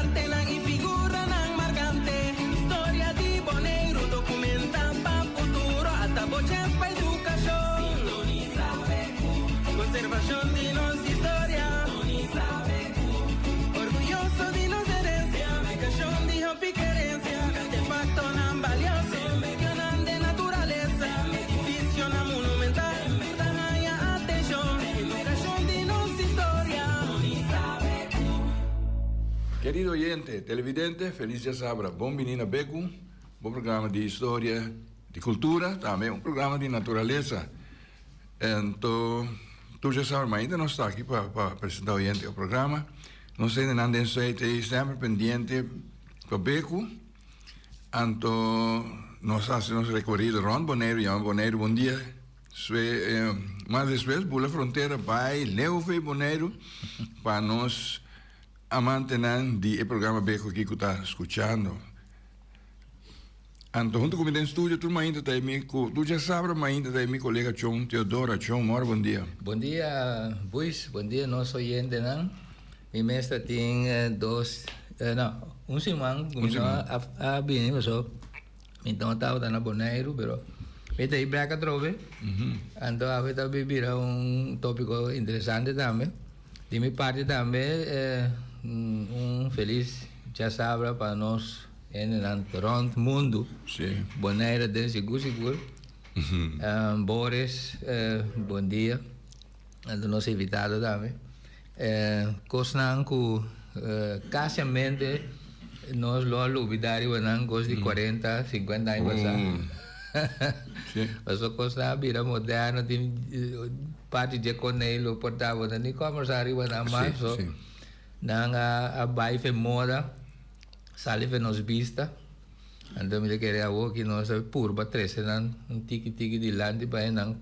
Baluartenan i figuranan markante. Historia di Boneiru dokumentá pa futuro. Ata bo chèns pa edukashon. Sintonisá BQ. Konservashon di nos historia. Sintonisá BQ. Orguyoso di nos herensia. Edukashon di hopi kerensia. Artefaktonan balioso. Medionan den naturalesa. Edifisionan monumental. Tur ta haña atenshon. Edukashon di nos historia. Kerido oyente, televidente, felis djasabra. Bon bini na Beku, bo programa di historia, di kultura, tambe un programa di naturalesa. Ento, tur djasabra mainta nos ta aki pa pa presenta oyente e programa. Nos hendenan den Zuid ei semper pendiente pa Beku. Anto nos a hasi nos rekorido rònt Boneiru, yama Boneiru bon dia. Sue, mas despues bula frontera bai leu fe Boneiru pa nos amantenan di e programa Beko aki ku ta skuchando. Anto huntu ku mi den studio tur mainta ta e mi ku tur djasabra mainta ta e mi kolega Chon Teodora. Chon, mor bon dia. Bon dia Buis, bon dia nos oyentenan. Mi mes ta tin dos, no, un siman ku mi no a bini paso. Mi no tabata na Boneiru, pero mi ta i bek atrobe. Anto awe ta bira un topiko interesante tambe. Di mi parti tambe un felis djasabra pa nos hendenan rond mundu. Boneiru den sigur sigur. Boris, bon dia. Anto nos invitado tambe. Kosnan ku kasiamente nos lo a lubida riba nan kos di kuarenta, sinkuenta aña pasá. Pasobra kosnan a bira moderno, tin parti dje konei lo por tabata ni kòmbersá riba nan mas. So nan a bai fe moda, sali fe nos bista. Anto mi ta kere awor ki nos a purba trese nan un tiki tiki dilanti pa e nan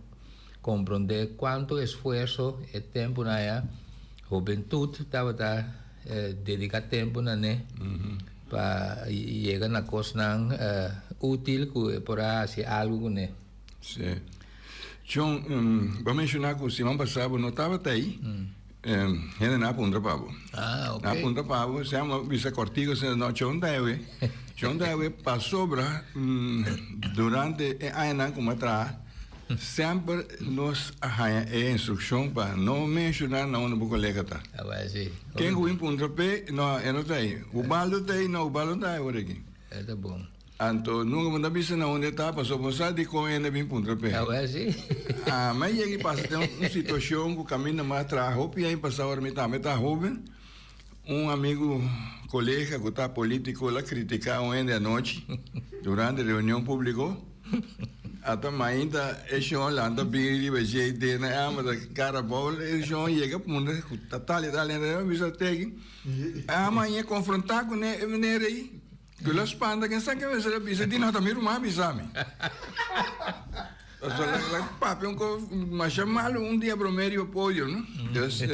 Komprondé kuantu esfuerso e tempunan aya hobentut tabata dediká tempu na ne pa yega na kosnan útil ku e por a hasi algu kuné. Sí. John, bo a menshoná ku siman pasá bo no tabata ei. Hende nan a puntra pa bo. Ah, ok. Nan a puntra pa bo, sea bo bisa kòrtiku, sea no, John ta ewe. John ta ewe pasobra durante e añanan ku mi a traha, Semper nos a haña e instrukshon pa no menshoná na unda bo kolega ta. Awel si. Ken ku bin puntra p'e, no, e no ta ei. Ubaldo ta ei? No, Ubaldo no ta ei ora aki. E ta bon. Anto nunka bo no ta bisa na unda e ta, pasobra bo sa dikon e no bin puntra p'e. Awel si. Mi a yega i pasa den un situashon ku kaminda mi a traha hopi aña pasá ora mi tambe ta hóben. Un amigu kolega ku ta polítiko el a kritiká un hende anochi durante reunion públiko. Ata mainta e shon lanta bini riba dje den e ama ta kara abou. E shon yega puntra ku ta tal i tal hende a bisa tegi. E ama a konfrontá kuné e meneer ei ku el a spanta ken sa ke mester a bisa di no ta mi ruman a bisa mi. Pasobra el a papia un kos masha malu un dia promé riba podio no. Dus.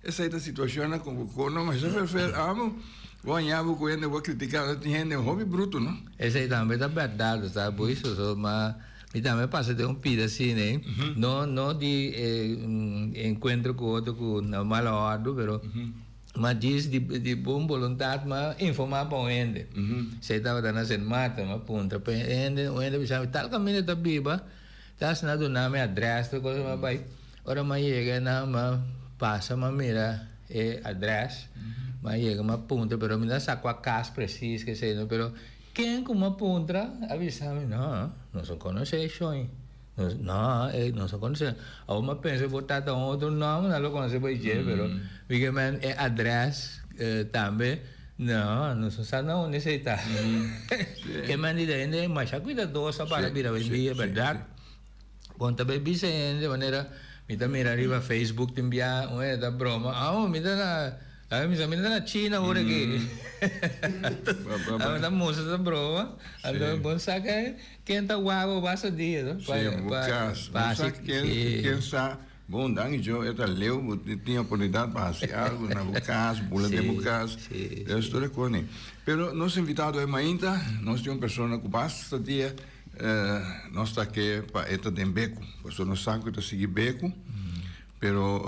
Esei ta situacionnan cu bo cono masha ferfer amo bo haña bo cu hende bo a critica no tin hende hopi bruto no. Esei tambe ta berdad sa boy soso ma mi tambe pasa den un pida asina ey no no di encuentro cu otro cu na mala ordo pero ma djis di di bon boluntad ma informa pa un hende esei tabata na Sint Maarten ma puntra pa e hende un hende bisa mi tal caminda ta biba Ta asina duna mi adres tur cosa mi a bai. Ora mi a yega na mi a pasa mi a mira e adres mi a yega mi a puntra pero mi no sa cua cas precies kesey no pero ken cu mi a puntra a bisa mi no nos no conoce e shon no nos no conoce awor mi a pensa bo tata un otro nomber nan lo conoce bo dje pero mi ke men e adres tambe no nos no sa na unda esey ta ke men di hende masha cuidadoso para bira hoy en dia berdad. Bon ta bay bisa hende manera mi ta mira riba Facebook tin bia un hende ta broma ah mi ta na a mi ta na China ora aki ta mustra ta broma anto bon sa ke ken ta wak bo basta dia no Si bo cas bo sa ken ken sa bon dan yo e ta leu bo tin oportunidad pa hasi algo na bo cas bula den bo cas es tur e cosnan pero nos invitado e mainta nos tin un persona cu basta dia. Nos ta ke pa e ta den beku, pasobra nos sa ku e ta sigui beku, pero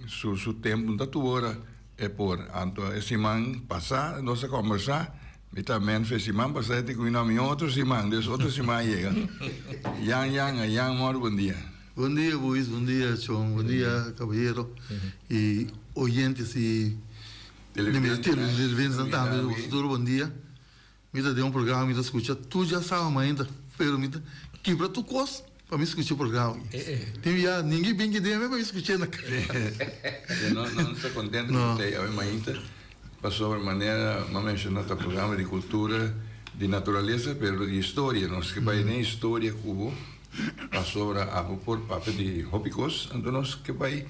su su tempu no ta tur ora. E por. Anto e siman pasá nos a kòmbersá, mi ta men fe siman pasá e tin ku mi otro siman, dus otro siman a yega. Jan Jan, Jan mòru bon dia. Bon dia Buis, bon dia Chon, bon dia kabayero i oyentes i televidentes tambe, boso tur bon dia. Mi ta den un programa mi ta skucha tur djasaba mainta pero mi ta kibra tur kos pa mi skucha e programa aki. Tin bia ningi bin ki den mi pa mi skuch'e na kasa. No no ta kontento ku tei awe mainta pasobra manera mi a menshona ta programa di kultura di naturalesa pero di historia nos ke bai den historia ku bo pasobra abo por papia di hopi kos anto nos ke bai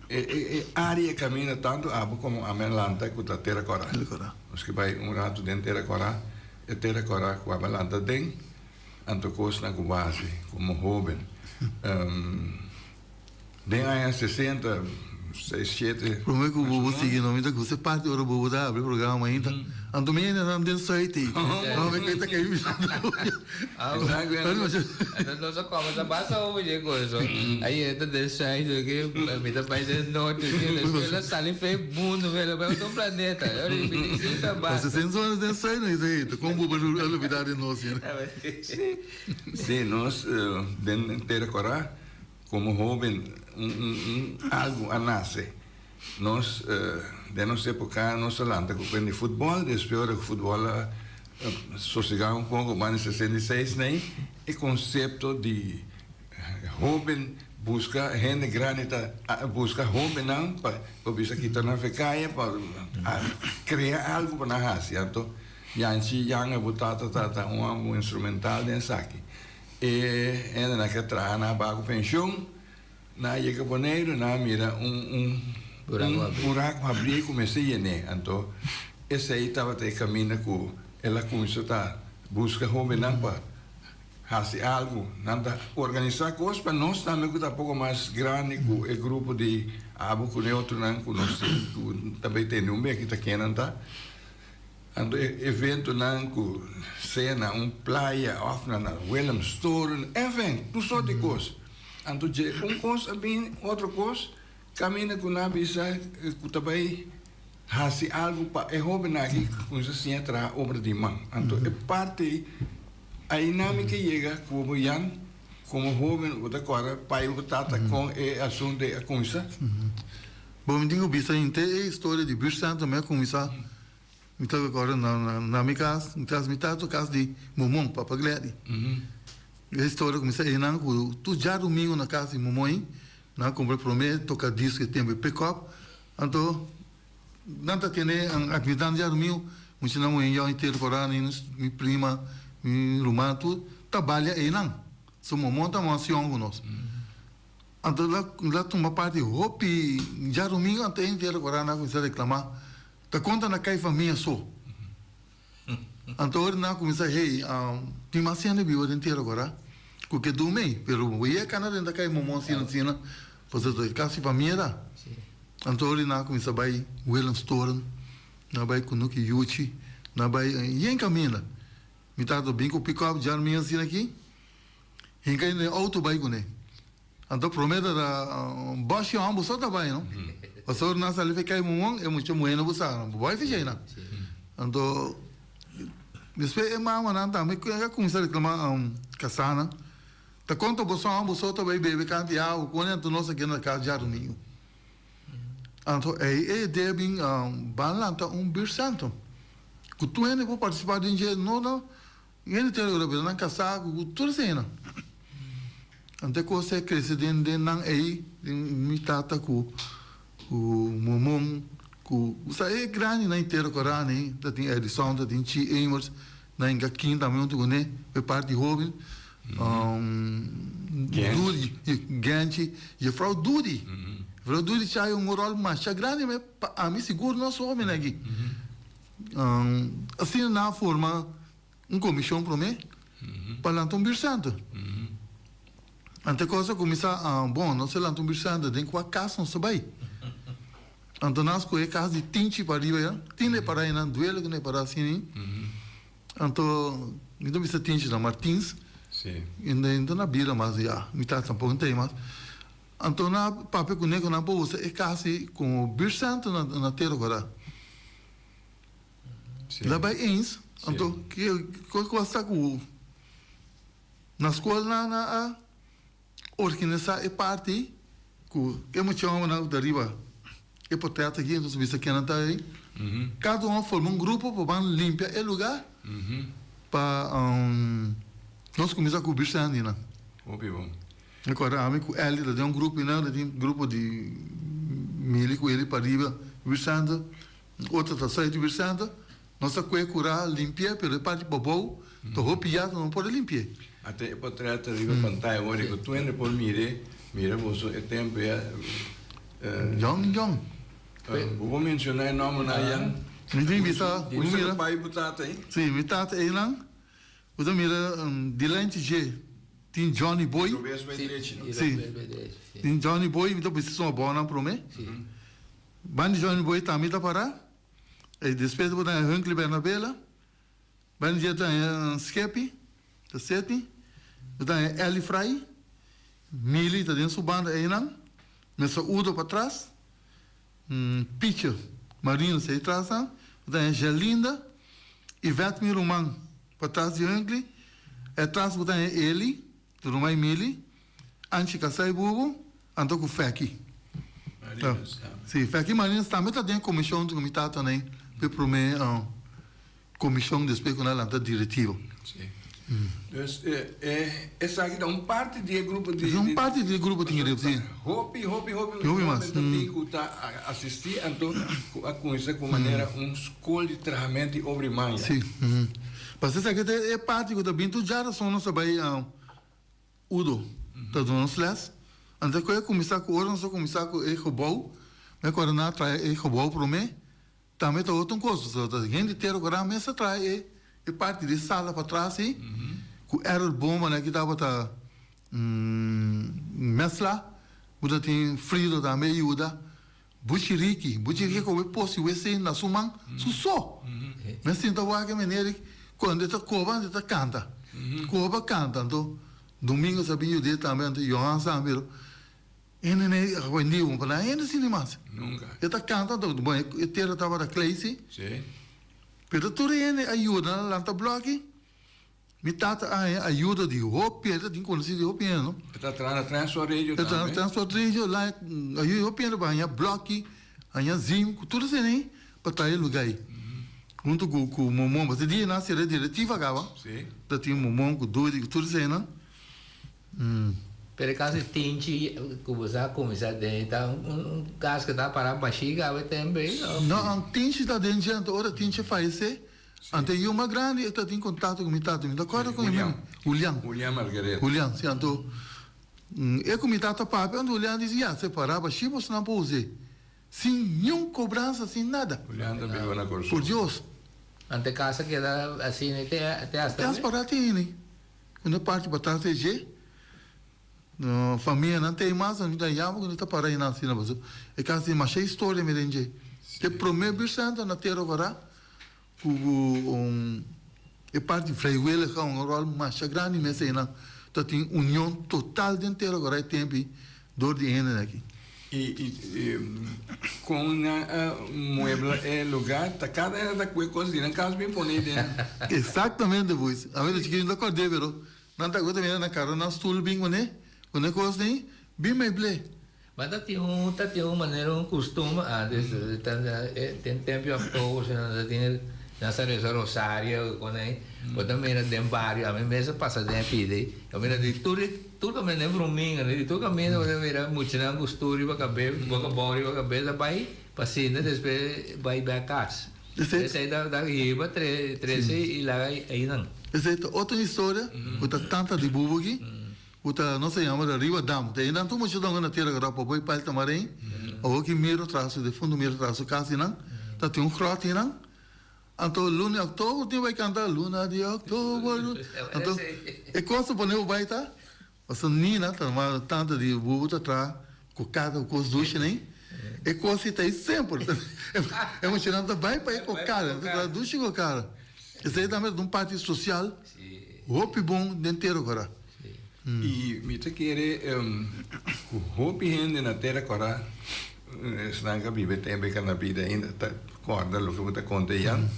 E e área kaminda tantu abo komo ami a lanta ku ta Tera Kòrá. Nos ke bai un ratu den Tera Kòrá, e Tera Kòrá ku abo a lanta den, anto kosnan ku bo hasi komo hóben. Den aña sesenta, seis, shete. Promé ku bo sigui no, mi ta gusta e parti ora bo ta habri programa ainda. Anto mi hende nan den suite ei. No, mi ta kai bisando. Anto nos a come ta basta hopi dje cosa. Ahi e ta den suite ke mi ta bai den norte ke despues el a sali fe mundo el a bai otro planeta. Mi ta basta. Pasobra si nos den suite nos dice hey ta con bo a lubida di nos. Si nos den Tera Cora como hoben un algo a nace. Nos den nos epoca nos a lanta cu di futbol, despues ora cu futbol a sosega un poco banda di 66 ney e concepto di hoben busca hende grandi ta busca hobennan pa bisa kita nan fe caya pa crea algo pa nan haci. Anto Yanchi Yanga bo tata tata un instrumental den esaki. E hendenan ke traha nan a baha cu pension. Nan a yega Boneiru, nan a mira un un buraku habrí ku mester yené. Anto esei tabata e kaminda ku el a kuminsá ta buska hóbennan pa hasi algu. Nan ta organisá kos pa nos tambe ku ta poko mas grandi ku e grupo di abo ku e otronan ku nos tin ku ta bai tende un beki ta ken nan ta. Anto e eventonan ku sea na un playa òf na Willemstoren, enfin, tur sort di kos. Anto dje un kos a bini, otro kos, kaminda ku nan a bisa ku ta bai hasi algu pa e hóbennan aki kuminsá siña traha obra di man. Anto e parti ei ainan mi ke yega ku bo Jan, komo hóben bo ta kòrda pai bo tata kon e asuntu ei a kuminsá? Bo mi tin ku bisa henter e historia di Buurtcentrum a kuminsá Mi ta recorda na na mi cas, mi cas mi tata cas di Momon, papa Gledy. E historia cuminsa eynan cu tur djadomingo na cas di Momon nan a cumpra prome toca disco e tempo e pick up, anto nan ta tene actividad djadomingo, muchanan muhe yòn henter cora mi prima, mi ruman tur ta balia eynan. So Momon ta emocion cu nos. Anto el a tuma parti hopi djadomingo anto henter cora nan a cuminsa reclama. Ta konta na kai famia so. Anto ora nan a kuminsá, Hey, tin mas hende biba den tera kora ku ke dun mei, pero bo yega kana den ta kai momo asina asina, pasobra ta kasi famia ta. Anto ora nan a kuminsá bai Willemstoren, nan a bai Kunuki Yuchi, nan a bai yen kaminda. Mi tata bin ku pikòp djarmi asina aki, hinka den outo bai kuné. Anto prome ta ta bòshi hòmber so ta bai no. Pasobra nan sali fe kai mumon e mucha muhé no por sa no por bai fe djei nan. Anto despues e mamanan tambe a kuminsá reklamá kasánan ta konta boso hòmber so ta bai bebe kanti awa ku anto nos a keda na kas djadumingu. Anto ei e idea bin ban lanta un buurtcentrum ku tur hende por partisipá den dje no no Hende ta yora pero nan kasá ku tur eseinan. Anto e kos a krese den den nan ei, den mi tata ku ku momon ku sa e grandinan entero ku a rani ta tin Edison, ta tin Chi Emers, nan inga kin tambe huntu kuné, e parti hoben, Dudi, Genchi, jefrou Dudi. Jefrou Dudi chai un ròl masha grandi pa ami sigur nos hobennan aki. Asina nan a forma un komishon promé pa lanta un buurtcenter. Anto e kos a kuminsá, bon, nos a lanta un buurtcenter, den kua kas nos ta bai? Anto nan a skohe kas di Tinchi pa riba ya, tin e pará einan, duele ku no e pará asina ei. Anto mi ta bisa Tinchi na Martins, i no na bira mas, ya, mi tata tampoko no ta ei mas. Anto nan a papia kuné ku nan por usa e kas ei komo buurtcentrum na na Tero Kòrá. Sí. La bai eens, anto ke kos ku a sa ku na skol nan a organisá e parti ku e mucha hòmbernan ku ta riba e portret aki, nos a bisa kennan ta ei. Kada un a forma un grupo pa ban limpia e lugá pa nos kuminsá ku buurtcentrum nan. Hopi bon. Mi kòrda ami ku Elly ta den un grupo i nan ta tin grupo di Mili ku Eli pariba buurtcentrum, otro ta sali di buurtcentrum. Nos ta kue kurá limpi'é pero e parti pabou ta hopi yat no por a limpi'é. Ata e potret ta riba pantaya ora ku tur hende por mir'é, mira boso e tempu ya. Jong jong. Bo por menshoná e nòmbernan ayan? Mi tin bisa, Bo mira. Bo pai i bo tata ei? Sí, mi tata einan. Bo ta mira dilanti dje tin Johnny Boy. Robes bai drechi, no? Sí. Tin Johnny Boy, mi ta bisa son abònan promé. Banda di Johnny Boy tambe ta pará. E despues bo ta haña Hunkly Bernabela. Banda di dje ta haña Skepi, ta Seti. Bo ta haña Ellie Fry. Milly ta den su banda einan. Mester Udo patras. Picho Marino ta atras nan. Bo ta haña Gerlinda, Yvette mi ruman patras di Hunkly. Atras bo ta haña Eli, ruman di Milly. Anchi Kasai Bubu, anto ku Fèki. Si, Fèki Marinus tambe ta den komishon ku mi tata nan pa e promé komishon despues ku nan a lanta diretivo. Si. Dus esaki ta un parti di e grupo di. Un parti di e grupo tin riba, si. Hopi, hopi, hopi. Hopi mas. Tin ku ta asistí anto ku a kuminsá ku manera un skol di trahamentu i obra i maña. Si. Pasobra esaki ta e parti ku ta bin tur djarason nos ta bai. Udo ta duna nos les. Antes ku e kuminsá ku ora nos a kuminsá ku e gebou, mi a kòrda nan a traha e gebou promé, tambe ta otro un kos, pasobra ta hende tera ku nan mes a traha e e parti di e sala patras ei, ku Errol Boma nan ki tabata mèsla, ku ta tin Frido tambe a yuda. Buchi Riki, Buchi Riki koba e post di wc na su man, su so. Mi a sinta wak e meneer ei, cuando e ta koba anto e ta canta. Koba canta, anto Domingo sa bin yud'é tambe, anto Johan sa pero e nene awendia un pa nan hende sinti mas. Nunca. E ta canta anto, bon e tera tabata klei si. Si. Pero tur hende a yuda nan lanta bloki. Mi tata a haña ayuda di hopi hende, ta tin konosí di hopi hende, no? E ta traha na Transport Radio tambe. E ta traha na Transport Radio, la ayuda di hopi hende pa haña blòki, haña zim, tur esei nei pa traha e lugá ei. Huntu ku ku Momon, pasobra e dia nan a sera e direktiva kaba, ta tin Momon ku Dudi ku tur eseinan. Pero e kas di Tinchi ku bo sa kuminsá den ta un kas ku ta pará bashí kaba e tempu ei? No, Tinchi ta den dje, anto ora Tinchi a fayesé, Anto e yu mas grandi e ta tin kontakto ku mi tata, mi ta kòrda ku mi Julian. Julian Margaret. Julian, si. Anto e ku mi tata papia, anto Julian disi, ya, separá bashí bosonan por us'é, sin niun kobransa, sin nada. Julian ta biba na Kòrsou. Por Dios. Anto e kas a keda asina te hasta. Te hasta pará tene. Ku parti patras te dje. Famianan ta ei mas, mi ta yama ku no ta para einan asina pasobra e kas tin masha historia mi den dje. E prome buurtcentrum na Tera Kora ku e parti vrijwilliger un ròl masha grandi mes einan ta tin union total den Tera Kora e tempu ei dor di e hendenan aki. I kon nan a muebla e lugar ta kada hende ta kue kos di nan kas bin pone ei den. Exactamente pues. Ami ta chikito mi ta kòrd'é pero Nan ta gusta mira nan kara nan stul bin kuné, kuné kos den, bin meiblé. Ma ta tin un, ta tin un manera, un kustumber antes, ta den tempu di òktober si nan ta tin, nan sa resa rosario kuné, bo ta mira den bario, ami mes a pasa den e pida ei, bo mira di tur e, tur kaminda den Vruminga, di tur kaminda bo ta mira muchanan ku stul riba kabes, boka abou riba kabes a bai pa sinta despues bai bek kas. Esei ta hiba trese i laga einan. Esei ta otro historia ku ta tanta di bubu aki ku ta nos ta yama ta riba dam. Ta einan tur mucha donga na tera ku ta popo i pail tamarein. Awor ki miro tras su defuntu miro tras su kas einan ta tin un grot einan. Anto luna di oktober tin bai kanta luna di oktober. Anto e kos ta pone bo bai ta Pasobra Nina ta normal tanta di bubu ta traha ku kada ku kos dushi nei. E kos ei ta ei semper. E muchanan ta bai pa e kokada, ta traha dushi kokada. Esei tambe ta un parti sosial hopi bon den tera kora. I mi ta kere ku hopi hende na Tera Kòrá, esnan ku a biba e tempu ei ku a na bida ainda, ta kòrda loke bo ta konta einan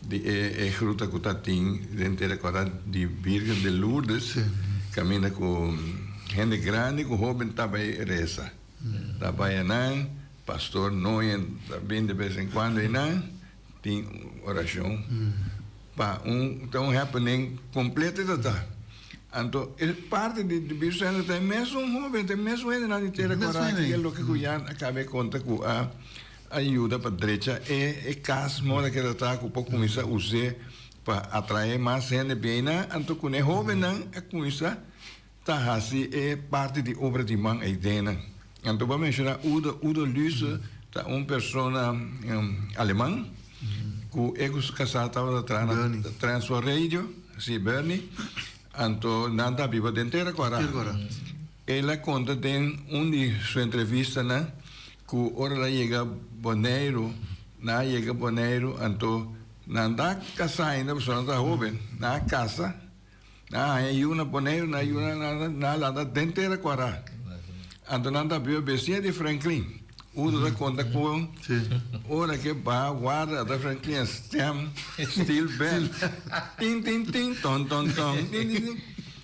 di e gruta ku ta tin den Tera Kòrá di Virgen de Lourdes, kaminda ku hende grandi ku hóben ta bai resa. Ta bai einan, pastor Noyen ta bin de bes en kuando einan. Tin orashon pa un ta un happening completo ta ta. Anto e parti di di Buurtzorg ta e mesun hoben, ta e mesun hendenan di Tera Kora ki e loke ku Jan a kaba e konta ku a a yuda pa drecha e e kas moda ke ta ta ku por kuminsá us'é pa atraé mas hende bina. Anto ku e hobennan a kuminsá ta hasi e parti di obra di man ei den nan. Anto bo a menshoná Udo, Udo Lüse ta un persona aleman ku e ku su kasá tabata traha na Transworld Radio, si Bernie, anto nan ta biba den Tera Kòrá. El a konta den un di su entrevistanan ku ora el a yega Boneiru, nan a yega Boneiru anto nan ta kasá ainda pasobra nan ta hóben, nan a kasa. Nan a haña yu na Boneiru, nan a yu na nan a lanta den tera Kuará. Anto nan ta biba besiña di Franklin. Uno ta konta kon ora ke baha warda ata Franklin a stem steel band. Tin tin tin ton ton ton tin tin tin.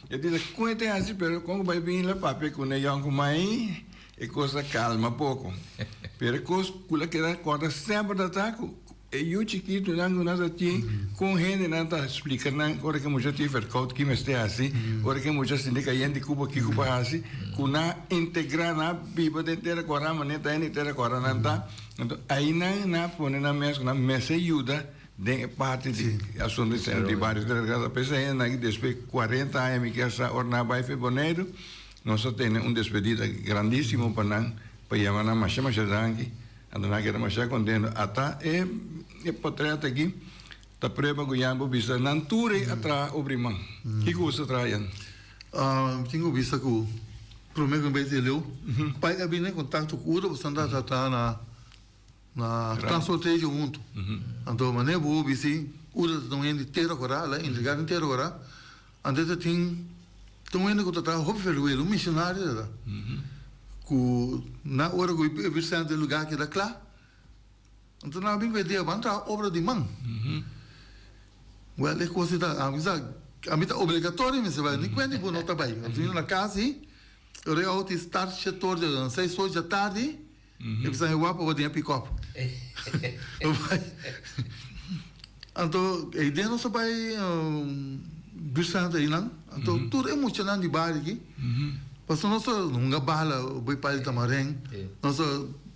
E bisa kon e ta hasi pero kon ku bai bini la papia ku ne yònkuman ei e kos a kalma poko. Pero e kos ku la keda kòrda semper ta ta ku E yu chikitunan ku nan ta tin, kon hendenan ta splika nan ora ku e mucha tin verkoud ki mester hasi, ora ku e mucha sinti kayente kuba kiko pa hasi, ku nan integrá nan biba den tera kòrá manera ta hende tera kòrá nan ta. Anto ainan nan a pone nan mes ku nan mester yuda den e parti di asuntu di sentro di bario. P'esei hendenan aki despues kuarenta aña mi kier sa ora nan a bai for Boneiru, nos a tene un despedida grandisimo pa nan pa yama nan masha masha danki. Anto nan a keda masha kontento. Ata e e potret aki ta prueba ku Jan por bisa nan tur ei a traha obra i man. Kiko boso a traha, Jan? Mi tin ku bisa ku promé ku mi bai Teleu, pai a bini en kontakto ku otro pasobra nan ta traha na na transportation huntu. Anto manera bo bisi otro ta un hende tera kora, el a entregá den tera kora. Anto ta tin ta un hende ku ta traha hopi ferweel, un misionario ta ta, ku na ora ku e bisenta e lugá keda kla, anto nan a bin ku e idea ban traha obra di man. Wèl e kos ei ta, ami sa, ami ta obligatorio mester bai, ni kuenti bo no ta bai. Anto mi na kas ei, ora e outo start shetor dje seis ocho djatardi, E bisa mi wak pa bo den e pick-up. Anto e idea nos a bai buurtcentrum einan. Anto tur e muchanan di bario aki, pasobra nos ta hunga bala, bai pal di tamaren, nos ta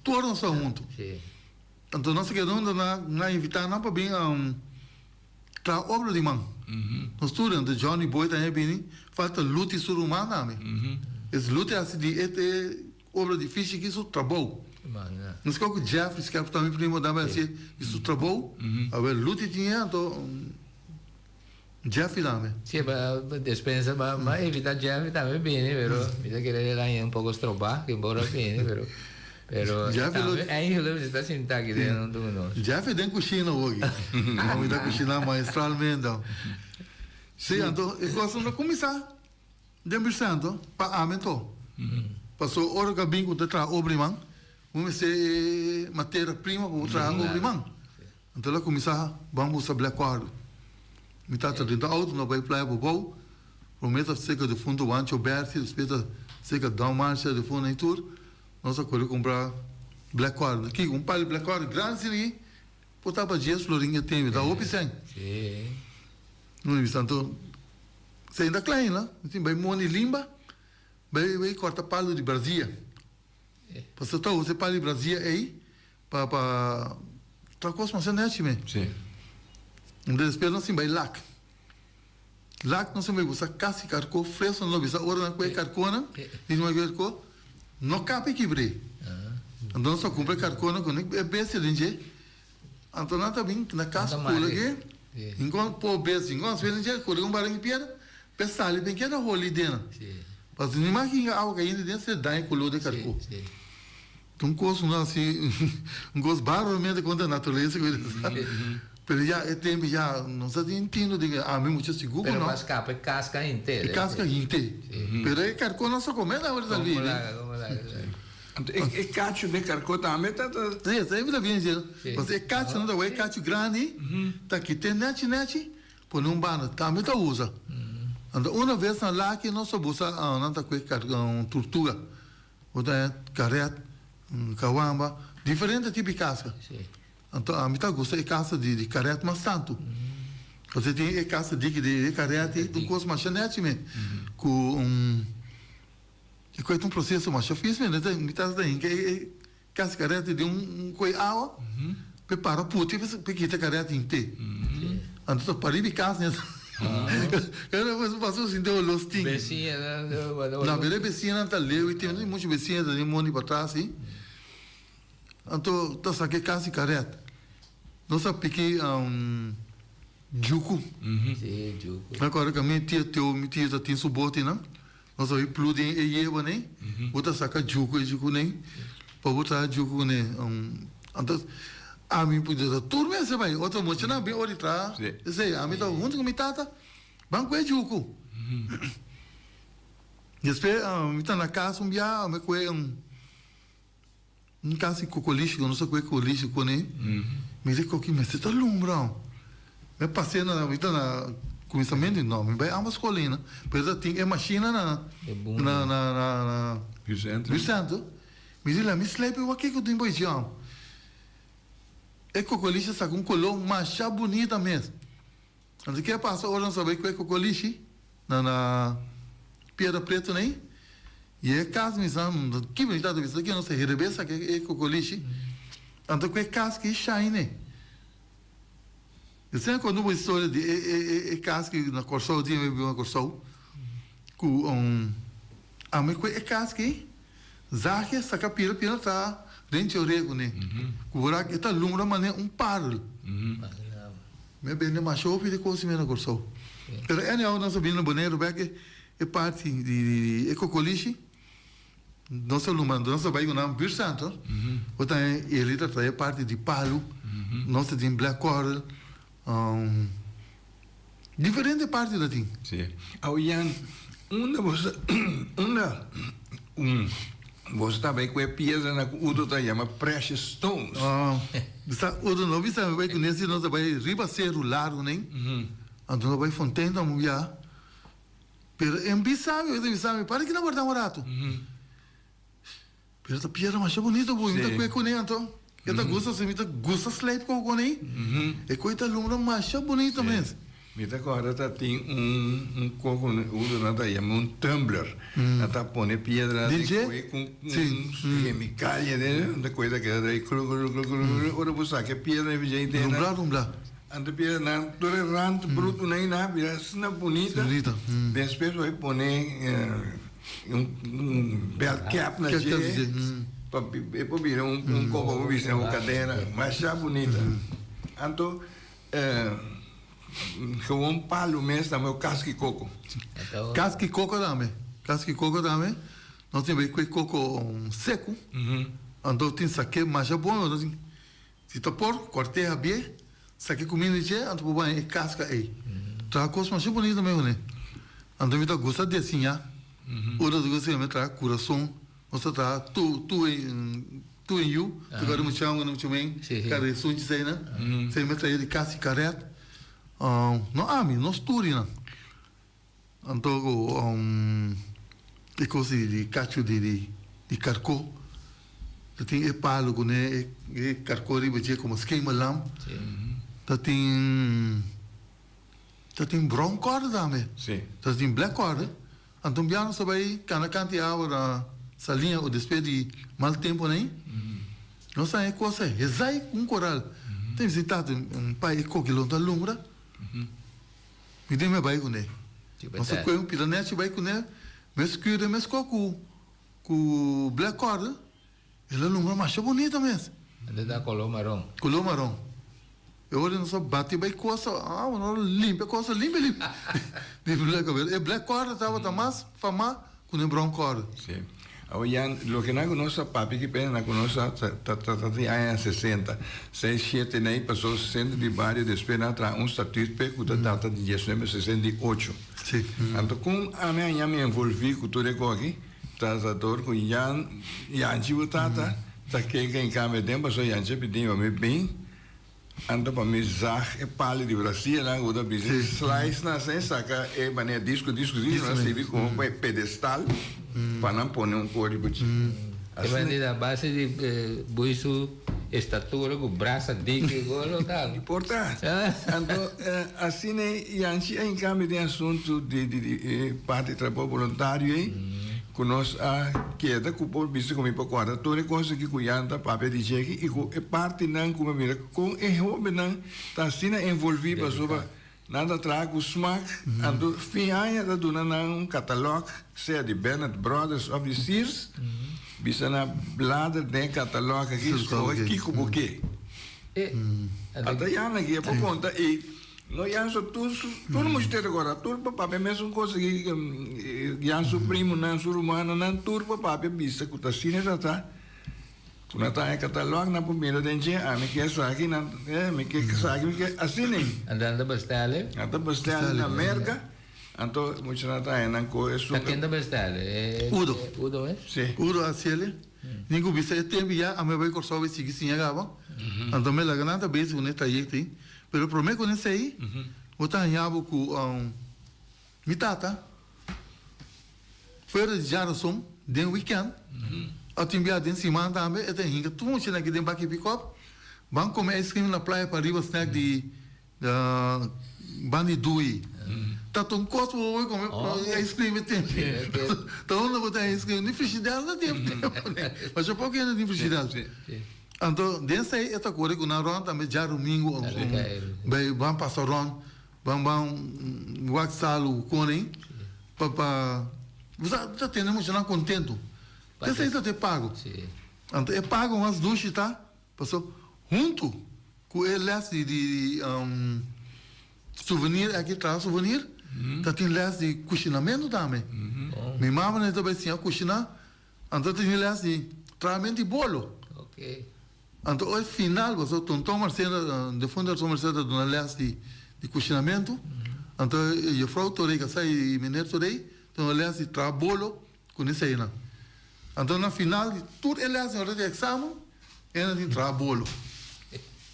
tur nos ta hunto. Anto nos a keda hunto nan a invita nan pa bin traha obra di man. Nos tur, anto Johnny Boy tambe a bini, falta Luti su ruman tambe. Es Luti a hasi di e Obra difícil ki su trabou. Nos kau ku Jeffrey Scherp tambe primo dame hasi di su trabou. Awe Luti tin e anto Jeffrey tambe. Si pa despensa ma ma evita Jeffrey tambe bini pero mi ta kere el aña un poko strobá ke por a bini pero pero tambe eigenlijk si ta sinta aki den huntu ku nos. Jeffrey den kushina hopi. Mi ta kushina maestralmente. Si anto e kos no kuminsá. Den Buurtcentro pa ami anto. Paso ora ku a bin ku ta traha obra di man, bo mester e materia prima pa bo traha obra di man. Anto el a kuminsá ban buska black quarter. Mi tata den ta outo, no bai playa Bobou, promé ta serka defunto Wancho Bertie, despues ta serka Don Marcia defunto nan i tur. Nos a kore kumpra black quarter. Kiko? Un pal di black quarter grandi asina aki por tabata dies florin e tempu, ta hopi sèn. No bisa anto. Sey ta klein la, mi tin bay moni limba, bay bay corta palo di brazia. Pasobra ta usa e palo di brazia ey pa pa tra cos masha nechi me. Sí. Entonces despues nos tin bay lak. Lak nos tin bay busa casi carco fresco nos lo bisa ora nan coge carconan, di nos bay carco, no capi kibre. Entonces nos ta cumpra e carconan cu e bestia den dje. Anto nan ta bin na cas kula ke hinko po bes hinko nan suena dje kula un baran di piedra pe sali den keda holi dena pasobra ni mas hinka awa kayente den se daña kolor di karko ta un kos un asi un kos barbaramente kontra naturalesa ku sa. Pero ya e tempo ya no sa tin tindo di ami mucho sigur Pero no. mas capa e casca henter. E casca hinte. Pero e carcó no sa come na ora Como salí. laga, como laga. Anto e cacho de carcó tambe ta ta. Sí, esei ta bien dje. Sí. Pasobra e cacho no ta wei cacho grandi, ta kite nechi nechi, pone un banda, tambe ta usa. Anto una vez na laki nos a busa nan ta kue turtuga, bo ta karet, kawamba, diferente tipo di casca. Sí. Anto ami ta gusta e casa di di karet mas tantu. Pasobra tin e casa diki di e karet ei ta un kos masha nechi me, ku un. E koe ta un proseso masha fis mi ta mi ta hinka e kas karèt den un koe awa pa e para puti pa e kita karèt hint'é. Anto ta pariba e kas nes pasobra sinti olor stinki. Besiñanan ta wak. Na bira e besiñanan ta leu i tin muchu besiña ta den mondi patras ei. Anto ta saka e kas di karèt. Nos a piki djuku. Si, djuku. Mi akorda ku mi tia Teo mi tia ta tin su botinan. Nos a bai plu den e yeba nei, bo ta saka juku e juku nei, pa bo traha juku kuné. Anto ami ta tur mester bai, otro muchanan bin ora di traha esei, ami ta huntu ku mi tata ban ku e juku. Despues mi ta na kas un bia, ami kue un. Un kasi kokolishi ku no sa kue kokolishi kuné mi di koki mester ta lumbra mi pas'é na mi ta na kuminsamentu no mi bai ambos skol ainda pero ta tin e mashina na na na na buurtcentro mi di laga mi slepi wak kiko tin por hasi e kokolishi a saka un koló masha bunita mes. Anto ke a pasa ora nos a bai kue kokolishi na na Piedra Preto nei? I e kas mi sa ki mi tata bisa ki nos a herebe saka e kokolishi anto ku e kas ki shine. Esei a konta un historia di e e e kas ki na Kòrsou dia mi biba na Kòrsou ku ami kue e kas ki zag saka piedra piedra ta den choré kuné ku bo e ta lumbra manera un parel. Mi a bende masha hopi di kos mi na Kòrsou. Pero anyhow nos a bini na Boneiru bek e parti di e kokolishi nos a luma nos a bai ku nan buurtcentro bo ta Eli ta trae e parti di palu nos ta tin black coral diferente parti ta tin. Si. Awe Jan unda bo sa unda Bo ta bay cu e piedranan cu Udo ta yama precious stones. Bisa Udo no bisa mi bay cu nesi nos ta bay riba ceru largo nen. Anto nos bay Fontein ta mubia. Pero en bisa mi, e bisa mi para ki na warda un rato. Pero ta piedra masha bonito bo, mi ta cue cune anto. E ta gusta si mi ta gusta slijp con cune. E coy ta lumbra masha bonito mes. Mi ta kòrda ta tin un un kos ku nan ta yama un tumbler. Nan ta pone piedra den kue ku un chemikalia den nan kue ta keda drai kru kru kru kru kru ora bo saka e piedra e bishai den Rumbla rumbla. Anto piedra nan tur e rant brutu nan a bira asina bunita. Despues bo a pone un belt cap na dje pa e por bira un kos pa bo bisti na bo kadena masha bunita. Anto Gewoon palu mes tambe o kaski koko? Kaski koko tambe, kaski koko tambe. Nos tin bay kue koko seku, anto tin sake masha bon, nos tin si ta por korte habie, sake kuminda di dje, anto por baña e kaska ey. Traha kos masha bunita tambe kuné. Anto mi ta gusta desiñá, ora ta gusta mi traha kurason, nos ta traha tu tu. Tu en yu, tu kare mucha un mucha men, kare sunchi seina, sei me trae di kasi karet. No ami, nos turinan. Anto e kos di kachu di di karko, ta tin e palo ku ne e karko riba dje komo schemerlamp. Ta tin ta tin brown kòrda tambe. Ta tin black kòrda. Anto un bia nos ta bai kana kanti awa na Saliña o despues di mal temponan ei, nos haña e kos ei, hezai ku un koral. Ta bisa tata, pai e koki lo no ta lumbra, mi den mi a bai kuné. Nos a kohe un pida nechi bai kuné, mes kuida mes kos ku ku black kòrda, El a lumbra masha bunita mes. El ta color maron. Color maron. E ora nos a bati bay cosa, ah, nos a limpia cosa limpia limpia. Di black cabel. E black corda tabata mas fama cu e brown corda. Si. Awor Jan, loke nan ku nos ta papia ki pena nan ku nos ta ta trata di aña 60, seis, shete nei pasó sentro di bario despues nan a traha un statuut p'e ku ta data di 1968. Anto kon ami a haña mi envolví ku tur e kos aki ta ta dor ku Jan, Janchi bo tata ta ken ken kambia den pasó Janchi a pidi mi pa mi bin. Anto pa mi zag e pali di brasianan ku ta bisa slice nan asina saka e manera disco disco disco nan sirbi komo pa e pedestal pa nan pone un kos riba dje. E manera a base di bui su estatura ku brasa diki ku lo ta. Di por ta. Anto asina Yanchi a hinkami den asuntu di e parti trabou boluntario ei Ku nos a keda ku por bisa ku mi por kòrda tur e kos aki ku Jan ta papia di dje aki i ku e partinan ku mi a mira kon e hóbennan ta asina envolví pasobra nan ta traha ku smak anto fin aña ta duna nan un katalòg sea di Bennett Brothers òf di Sears bisa nan blader den e katalòg aki skohe kiko bo ke. Ata Jan aki e por konta i No Jan so tur su tur mucha te recorda tur pa papia mesun cos aki Jan su primonan su rumannan tur pa papia bisa cu ta asina ta ta cu nan ta haña catalog nan por mira den dje ami ke esaki nan mi ke esaki mi ke asina Nan ta bestele nan ta bestele na Merca anto muchanan ta haña nan coge Ta ken ta bestele Udo Udo mes si Udo haciele Ni cu bisa e tempo ya ami a bay Corsou bay sigui siña caba anto mi laga nan ta bezig cu ne trayecto ey. Pero promé ku nesei, bo ta haña bo ku mi tata fuera di djarason den wikènt òf tin bia den siman tambe e ta hinka tur muchanan aki den baki pikòp ban kome ijskrim na playa pariba snèk di ban di Dui. Ta ta un kos pa bo bai kome ijskrim e tempu. Ta unda bo ta haña ijskrim? Ni frishider no tin e tempu. Masha poko hende tin frishider. Anto den esei e ta kore ku nan rònt tambe djarumingu bai ban pasa rònt ban ban wak salu ku kone pa pa bo sa ta tene muchanan kontentu esei ta te pago anto e pago mas dushi ta paso huntu ku e lès di di souvenir aki traha souvenir ta tin lès di kushinamentu tambe mi mama ta bai siña kushina. Anto tin les di trahamento di bolo. Anto oi final boso Tonton Marcelo, defunto Tonton Marcelo ta duna les di di kushinamentu. Anto juffrouw Torey kasá i meneer Torey ta duna les di traha bolo ku neseinan. Anto na final di tur e lesnan ora di eksamen e nan tin traha bolo.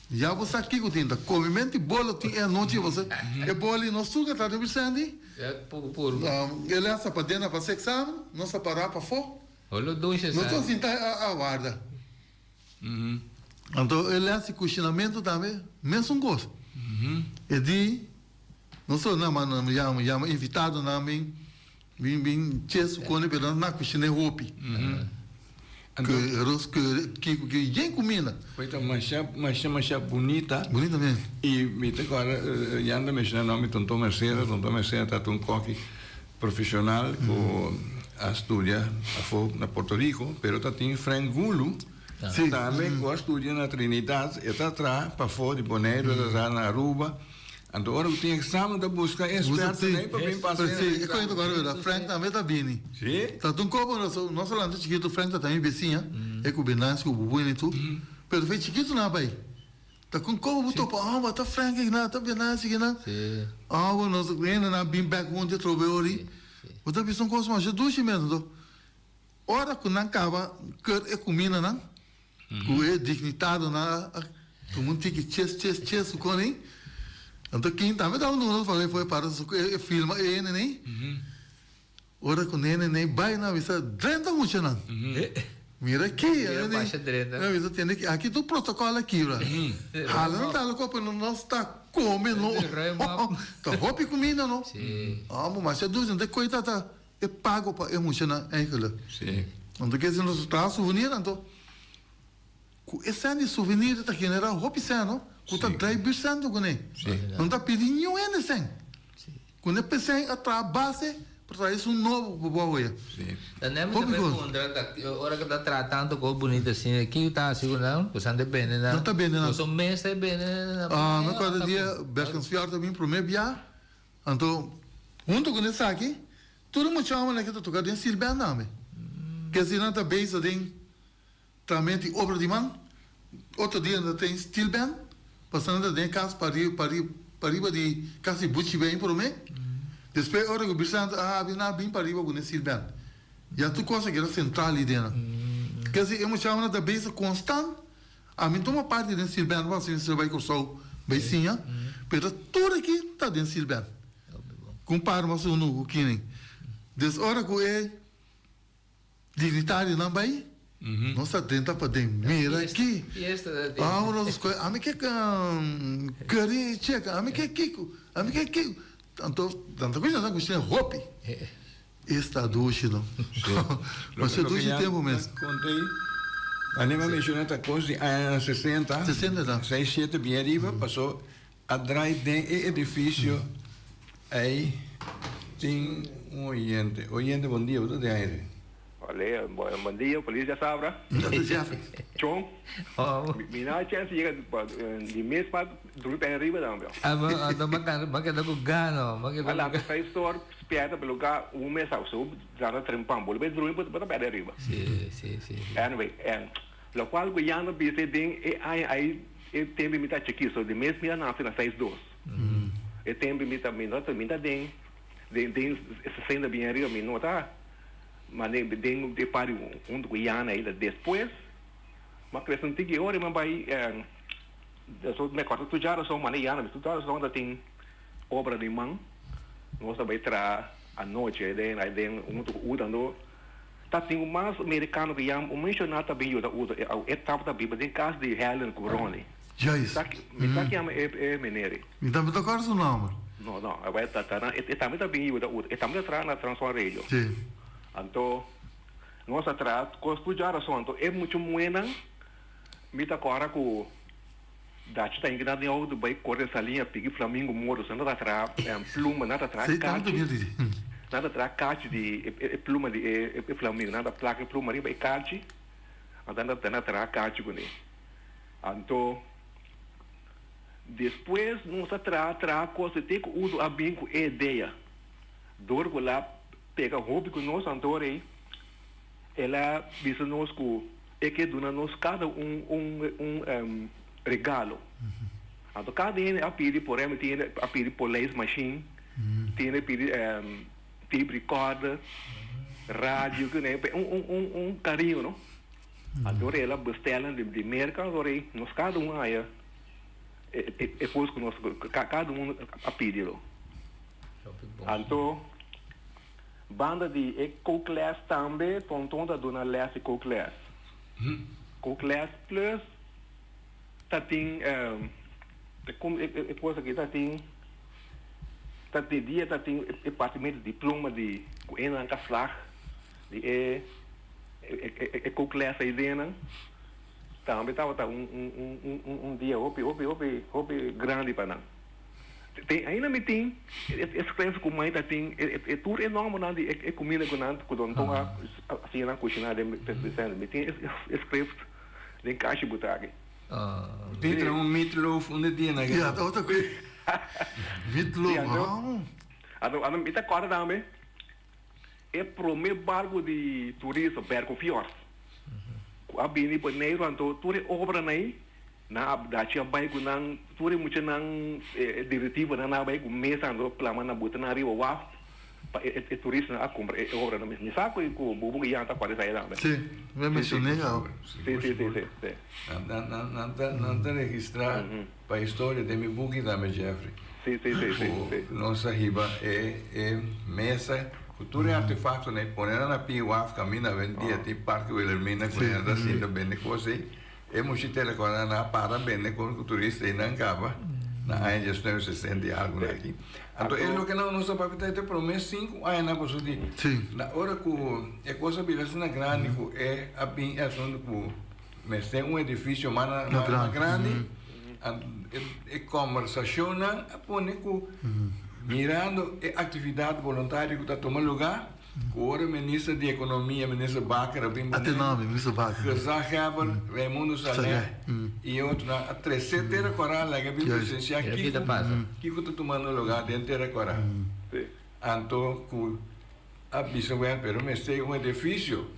Ya bo sa kiko tin ta komimento di bolo tin e anochi boso e bolo nos tur ke ta riba Sandy. E les a paden a pasa examen, nos a para pafó. Nos ta sinta a warda. Anto e les di kushinamentu tambe mesun kos. E di nos a nama yama yama invitadonan bin bin bin ches kone pero nan na kushiné hopi. Anto. Ke ros ke kiko ke yen kuminda. Foi ta masha masha masha bunita. Bunita mes. I mi ta kòrda Jan ta menshoná nòmber di Tonton Mercera. Tonton Mercera tabata un kòki profeshonal ku a studia afó na Puerto Rico, pero ta tin Frank Gulu tambe ku a studia na Trinidad. E ta traha pafó di Boneiru, e ta traha na Aruba. Anto ora ku tin examen ta buska e experto ei pa bin pasa e examen. E kointa kòrda berdad, Frank tambe ta bini. Si. Ta un kopo nos a lanta chikitu, Frank ta tambe besiña, e ku Benancio ku Bubuini i tur. Pero fe chikitu nan a bai. Ta ku un kopo bo topa, oh bo ta Frank akinan, ta Benancio akinan. Oh bo nos hende nan a bin bek huntu atrobe ori. Bo ta bisa un kos masha dushi mes. Anto ora ku nan kaba keur e kumindanan, Ku e dignitadonan a tuma un tiki ches ches ches su koning. Anto kin tambe tabata un uno for e para su e filma e nenei. Ora ku nenei bai nan a bisa drenta muchanan. Mira aki Mira basha drenta. Nan a bisa tende ki aki tur protokòl a kibra. Hala nan ta hala kopo no nos ta kome no. Ta hopi kuminda no. Amo masha dushi anto e koi tata E pago pa e muchanan eigenlijk. Sí. Anto ke si nos traha souvenir anto ku e sèn di souvenir ta generá hopi sèn no ku ta drai bursènto kuné. Sí. No ta pidi niun hende sèn. Kuné p'esei a traha base pa traha esun nobo ku bo a hoya. Sí. Ta nem ta Hopi bai kos. puntra ta ora ku ta traha tantu kos bunita asina kiko ta hasi ku nan? Ku san ta bende nan? Nan ta bende nan. Boso mes ta bende nan? Ah, mi acuerdo dia Berkensfjord ta bin prome bia. Anto, huntu ku esaki, tur e mucha homennan ke ta toka den steel band tambe. Ke si nan ta bezig den trahamentu di obra di man, otro dia nan ta tin steel band, pasobra nan ta den e kas pariba di kas di Buchi Ben promé, despues ora ku Birsanta a habri nan a bin pariba ku nan steel band. Ya tur kos a keda sentral ei den nan. Ke si e muchanan ta bezig konstant, ami tuma parti den steel band, pasobra mi bai Kòrsou bai siña, pero tur aki ta den steel band. Ku un par mas unu ku kinen. Des ora ku e dignitarionan bai, nos ta drenta paden. Mira aki. Amo nos skohe, ami ke curry chicken, ami ke kiko, ami ke kiko. Anto nan ta kushina, nan kushina hopi. Esta dushi no. Masha dushi tempu mes. Mane mi a menshoná ta kos di añanan sesenta. Sesenta ta. Seis shete bien ariba paso A draai den e edificio ey tin un oyente. Oyente bon dia, bo ta den aire. Olé, bon dia, feliz dia sabra. Chon, mi no a chance yega di mes pa drumi p'e riba dan bro. Ah bo, anto m'a keda ku gana, m'a keda ku gana. Seis or spierta pa luga un mes a so zana trempan, bo lo bai drumi bo ta perde riba. Si, si, si. Anyway, locual ku Jan a bisa den e aña ay E tempu mi ta chikí, so di mes mi a nase na seis dos. E tempu mi ta mi no ta mi ta den den den sesenta bien ariba mi no ta mane den e party huntu ku Yana ainda. Despues mi a krese un tiki ora mi a bai so mi a kòrda tur djarason mane Yana mi tur djarason ta tin obra di man nos ta bai traha anochi den den huntu ku Uda ando. Ta tin un mas mericano cu yama un misionar ta bin yuda usa e au. E tabata biba den cas di Helen cu Ronnie. Juist. Mi sa kiama e e meneer. Mi tambe ta corda su nomber. No, no. E ta ta e tambe ta bin yuda usa. E tambe ta traha na Transvaal Radio. Si. Anto nos a traha cos tur djarason. Anto e mucha muhernan mi ta corda cu Dachi ta inki nan den auto bai core saliña piki flamingo morto so nan ta traha pluma nan ta traha kachi nan ta traha kachi di e pluma di e flamingo nan ta plaka e pluma riba e kachi anto nan ta traha kachi kuné anto despues nos a traha traha kos te ku uno a bin ku e idea dor ku el a pega hopi ku nos anto ora ei el a bisa nos ku. E ke duna nos kada un un un regalo. Anto kada hende a pidi, por ehempel, tin hende a pidi polijs machine, tin hende a pidi tape recorder, radio, ku ne, un un un un kariño no. Anto ora el a bestel nan di Merka, anto ora ei nos kada un a haya e e kos ku nos kada un a pidi lo. Anto. Banda di e kookles tambe Tonton ta duna les di kookles. Kookles plus ta tin e kos aki ta tin ta di dia ta tin e partimento di diploma di ku e nan ka slag di e e kookles ei den nan. Tambe tabata un un un dia hopi hopi hopi hopi grandi pa nan. Tin ainda mi tin e skref ku mai ta tin e tur e nòmbernan di e kuminda ku nan ku Don Ton a siña nan kushiná den Vicente. Mi tin e skref den kashi butaki. Tin traha un meatloaf un di dia na Ya, ta otro ku meatloaf, amo. Anto anto mi ta kòrda tambe e promé barku di turista Berco Fjord ku a bini Boneiru anto tur e obranan ei Nan a dachi a bai ku nan tur e muchanan e directivonan a bai ku mesa anto plama nan buta nan riba waf pa e turistanan a kumpra e obranan mes. Mi sa ku bubu ku Jan ta kual esei tambe. Si, mi a mencion'é kaba. Si, si, si, si, si. Nan ta nan ta registra pa historia den mi buki tambe Jeffrey. Si, si, si, si, si. Ku nos a hiba e e mesa ku tur e artefaktonan ei pone nan na pie waf kaminda awendia tin parke Wilhelmina ku nan ta sinta bende kos ei. E mushi telecornan a para bende con cu turista y nan caba na aña diesnuebe sesenta y algo na aki. Anto e loke nan nos a papia ta e prome sinku añanan pasobra di na ora cu e cos a bira asina grandi cu e a bin e asunto cu mester un edificio mas mas grandi e combersacionnan a pone cu mirando e actividad voluntario cu ta tuma lugar. Ku ora Minister di Ekonomia, Minister Bakker a bin Boneiru, Gezaghebber Raimundo Saleh i e otronan a tresé Tera Kòrá laga bin presensiá kiko kiko ta tumando lugá den Tera Kòrá. Anto ku a bisa wèl pero mester un edifisio.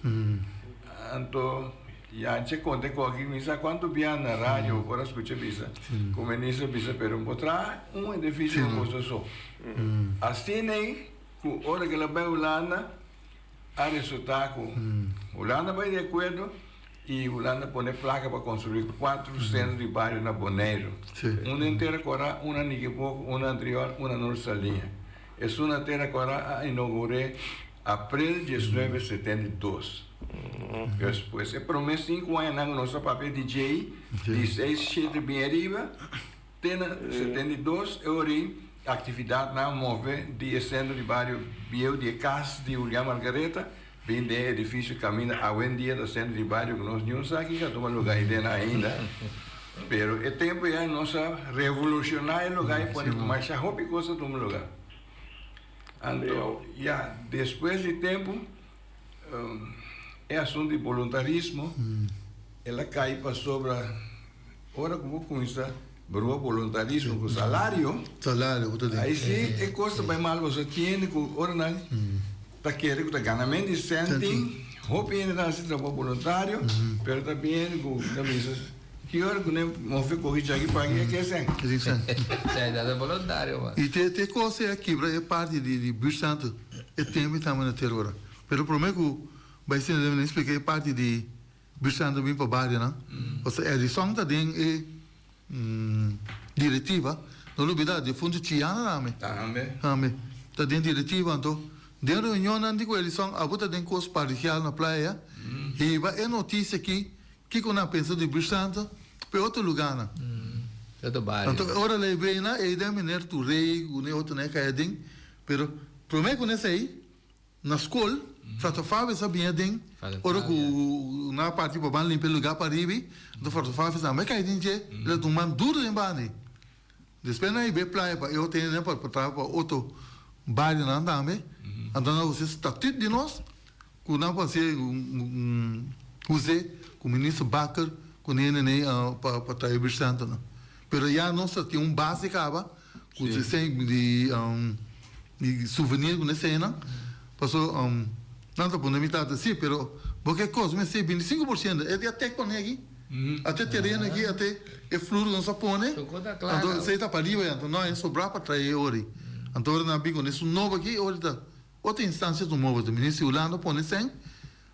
Anto Yantje konta ku aki mi sa kuantu bia na radio bo por a skucha bisa ku minister bisa pero bo traha un edifisio pa boso so. Asina ei ku ora ku el a bai Hulanda a resulta ku Hulanda bai di akuerdo i Hulanda pone plaka pa konstruí kuatro sentro di bario na Boneiru. Un den Tera Kòrá, un na Nikiboko, un na Antriol, un na Noord Saliña. Esun na Tera Kòrá a inougur'é aprel diesnuebe 72. Despues e promé sinku añanan ku nos a papia di djei, di seis shete bin ariba te na 72, e ora ei aktividatnan a move di e sentro di bario bieu di e kas di Julian Margaretha bin den e edifisio kaminda awendia ta sentro di bario ku nos niun sa kiko a tuma lugá ei den ainda. Pero e tempu ei nos a revolushoná e lugá i pone masha hopi kos a tuma lugá. Anto ya despues di tempu e asuntu di boluntarismo el a kai pasobra ora ku bo kuminsá brua boluntarismo ku salario, Salario ku ta den. ai si e kos ta bai mal pasobra tin hende ku ora nan ta kere ku ta ganamento di sèntin, hopi hende ta hasi trabou boluntario pero ta bin hende ku ta bisa ki ora ku nan mofe kohe djaki paki e ke sèn. E tin sèn. Sèn ta boluntario man. I te te kos ei a kibra e parti di di buurtcentrum e tempu tambe na ter ora. Pero prome ku bai sina den mi splika e parti di buurtcentrum bin pa barionan pasobra Edison ta den e Directiva, no lubida difunto Chiana tambe. Tambe. Tambe ta den directiva anto den reunionnan di cu Edison abo ta den cos parrokial na playa hiba e noticia aki kico nan pensa di Bursanta pa e otro lugarnan. Otro bario. Anto ora ley bena eyden meneer Touré cu ne otronan e caya den pero prome cu nesey Na skol, Frater Fabio sa bini aden ora ku nan a parti pa ban limpia e lugá pa ribi, anto Frater Fabio sa, Mei kai den dje, el a tuma man duru den banda. Despues nan a hiba e playa pa e otro hendenan pa traha pa otro barionan tambe, anto nan a usa e statut di nos ku nan por hasi Jose ku Minister Bakker ku nan hende pa traha e buurtcenternan. Pero ya nos a tin un base kaba Ku si sèn di di souvenir ku ne sènnan paso nan ta pone mi tata si pero bo ke kos mester 25% e di a tek pone aki ate tereno aki ate e flur ku nos a pone anto esei ta pariba ya anto no a sobra pa trae e ori anto ora nan a bin ku esun nobo aki ori ta otro instancia ta mobo ta minister di Hulanda pone sèn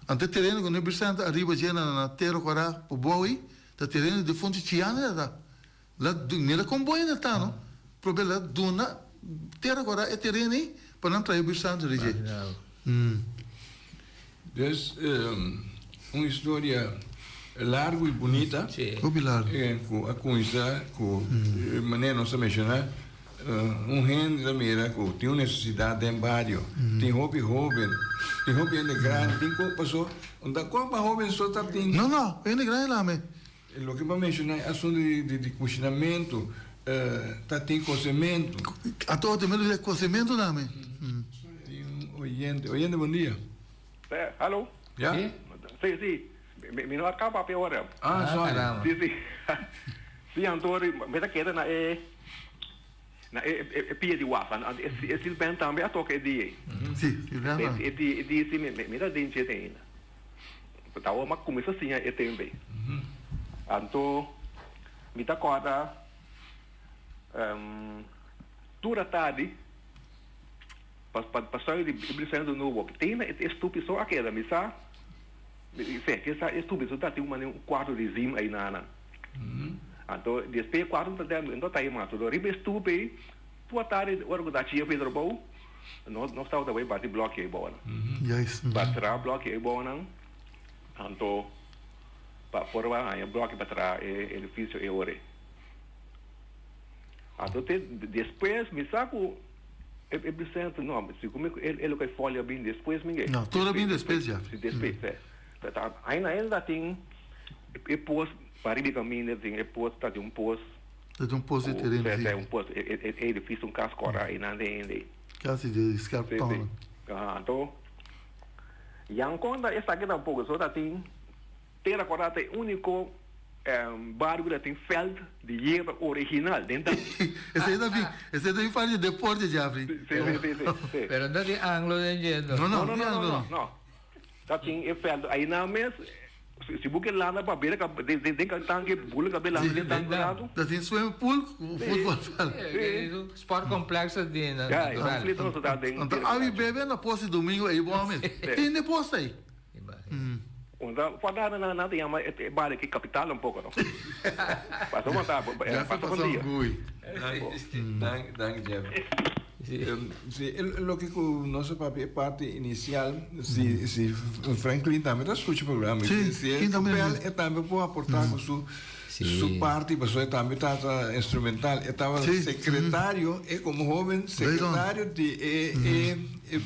anto e tereno ku ne brisenta ariba dje na Tero Kora pa bou ei ta tereno di Funchi Chiana ya ta. La mira kon bo hende ta no, probe la duna tera kora e tereno ei pa nan trae bir santu di dje. Dus un historia largu i bunita. Hopi largu. Ku a kuminsá ku manera nos a menshoná un hende ta mira ku tin un nesesidat den bario, tin hopi hóben, tin hopi hende grandi, tin ku paso unda kon pa hóben so ta tin. No no, hende grandi tambe. E loke bo a menshoná e asuntu di kushinamentu, ta tin kosementu. Ato te mero di kosementu tambe. Tin un oyente. Oyente, bon dia. Hallo. Ya. Si, si. Mi no a kaba papia ora. Ah, sorry. Si, si. Si, anto mi ta keda na e na e pia di waf. E Silben tambe a toka e dia ei. Si, Silben tambe. E dia si mi ta den dje ainda. Tawa m'a kuminsá siña e tempu ei. Anto mi ta kòrda tur atardi pa pa sòi di Brisendo Nobo te na e stupi so a keda. Mi sa ke sa e stupi so ta tin un manera un kuarto di zim ainana. Anto despues e kuarto ta den no ta ei mas. Anto riba e stupi ei tur atardi ora ku ta chia Pedro Bou Nos nos tabata bai bati blòki ei bou nan. Juist. Ba traha blòki ei bou nan, anto pa por a haña blòki pa traha e edifisio ei ora ei. Anto te despues mi sa ku e e Vicente no, segun mi ku e loke folio a bin despues mi ke. No, tur a bin despues ya. Si despues, si. Ta ainda ainda tin e pos pariba e kaminda tin e pos ta tin un pos. Ta un pos di tereno, si. Un pos, e edifisio un kas kòrá einan den hende. Kasi di skerptonnen. Si, si. Anto, Yankonda esaki tampoko, so ta tin tera kòrá ta e úniko. Bario ku ta tin vèlt di yerba original den ta. Esei ta bin, esei ta bin parti di deporte, Jeffrey. Si, si, si, si, si. Pero no tin anglo den dje, no. No, no, No, no, tin no, anglo no, no. no. Ta tin e vèlt ainan mes, si bo ke landa pa bira den den tanke, bula ka be landa den tanke un ratu. Ta tin swimming pool ku futbol vèlt. Si, sport complex ta tin, Ya, natural. e completo nos ta den. Anto awe bebe na post di domingo ei bo mes. Tin de post ei. Unda guarda nan nan ta yama e bario aki capital un poco no. Pasa bon ta pasa bon dia. Danki danki Jeff. Si loke ku nos a papia e parti inicial si si Franklin tambe ta scucha programa si e papel e tambe por aporta ku su su parti pasobra e tambe tata instrumental e tabata secretario e como hoben secretario di e e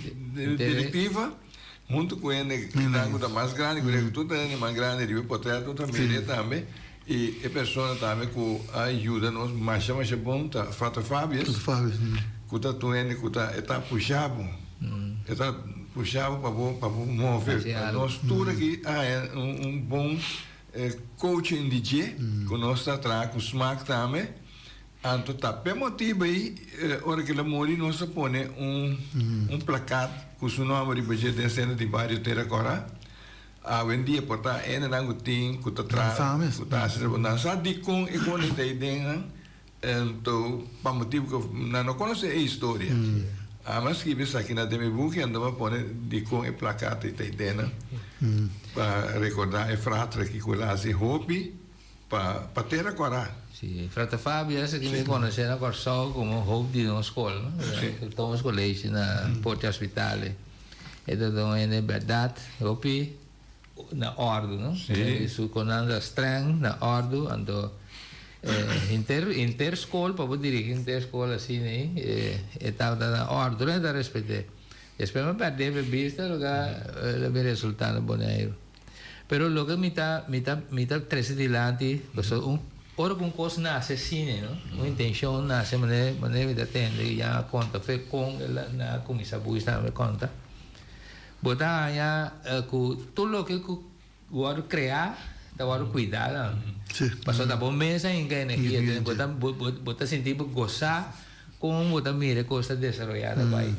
directiva. Huntu ku hende nan ku ta mas grandi ku e, tur ta hende mas grandi riba e potrèt tur ta mir'é tambe i e persona tambe ku a yuda nos masha masha bon ta Frater Fabius ku ta tur hende ku ta e ta pusha bo e ta pusha bo pa bo pa bo move pa nos tur aki a haña un bon coaching di dje ku nos ta traha ku smak tambe. Anto ta p'e motibu ei, ora ku el a muri nos a pone un un plakat ku su nòmber riba dje den sentro di bario Tera Kòrá. Awendia por ta hendenan ku tin ku ta traha ku ta hasi trabou nan sa dikon e kos ta ei den nan, anto pa motibu ku nan no konosé e historia. Ami a skibi esaki na den mi buki anto mi a pone dikon e plakat ei ta ei den nan pa rekordá e frater aki ku el a hasi hopi. Pa pa tera kòrá. Si, Frater Fabio esaki mi konosé na Kòrsou komo hoofd di nos skol, no? Si. Thomas College na Porte Hospitale. E ta un hende bèrdat hopi na òrdu, no? Si. Su konan ta strèng, na òrdu, anto henter henter skol pa bo dirigí henter skol asina ei e tabata na òrdu, tur hende ta respet'é. Despues mi a pèrd'é e bista loke a bin resultá na Boneiru. Pero loke mi ta mi ta mi ta trece dilanti pasobra un ora cu un cos nace asina no un intencion nace manera manera mi ta tende ya a conta fe con el a nan a cuminsa buis nan a conta bo ta haya cu tur loke cu wordo crea ta wordo cuida nan pasobra ta bo mes a hinca energia den bo ta bo ta sinti bo gosa con bo ta mira e cos ta desaroya ta bay.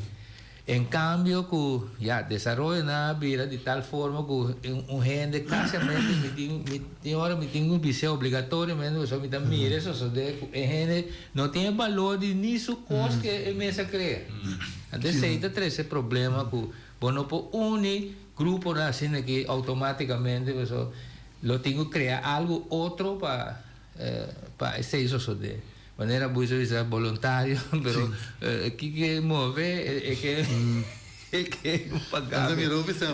En cambio cu ya desaroyonan a bira di tal forma cu un hende casiamente mi tin mi tin ora mi tin cu bis'é obligatoriamente pasobra mi ta mira e sosode cu e hende no tin e balor di ni su cos cu e mes a crea. Anto esey ta trece problema cu bo no por uni gruponan asina aki automaticamente pasobra lo tin cu crea algo otro pa pa esey sosode. Manera bo bisa bisa boluntario pero kiko e move e ke e ke paga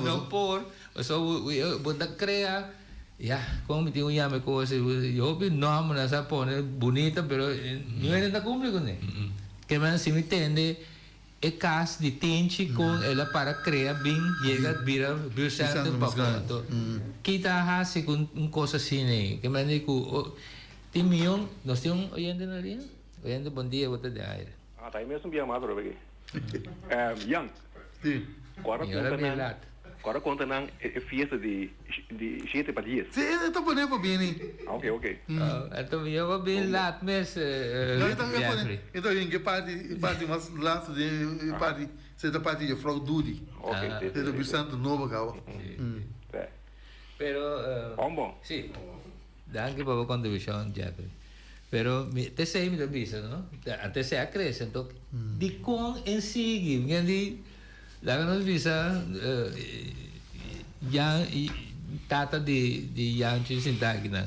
no por pasobra bo ta krea ya kon mi tin ku yama e kos ei hopi nòmbernan sa pone bunita pero niun hende ta kumpli kuné ke men si mi tende e kas di Tinchi kon el a para krea bin yega bira buurtcentrum pa anto kita a hasi ku un kos asina ei ke men di ku Tin mion, nos tin un oyente na linea? Oyente bon dia, bo ta den aire. Ah, ta e mesun bia mas atrobe aki. Jan, Sí. kora Mi ora konta bin nan, lat. kora konta nan e fiesta di di shete pa dies. Sí, e ta pone pa bini. Ah, oke, oke. Anto mi a bin lat mes, No, e ta pone, Jeffrey. e ta bin ke parti, e parti mas laatste den e parti, se ta parti juffrouw Doody. Oke, sí, E ta sí, sí. bisando nobo kaba. Sí. Pero, Bon, bon. sí. Danki pa bo contribucion Jeffrey. Pero mi te esey mi ta bisa no, antes esey a crece anto dicon en sigui? Mi a di laga nos bisa Jan tata di di Janchi sinta akinan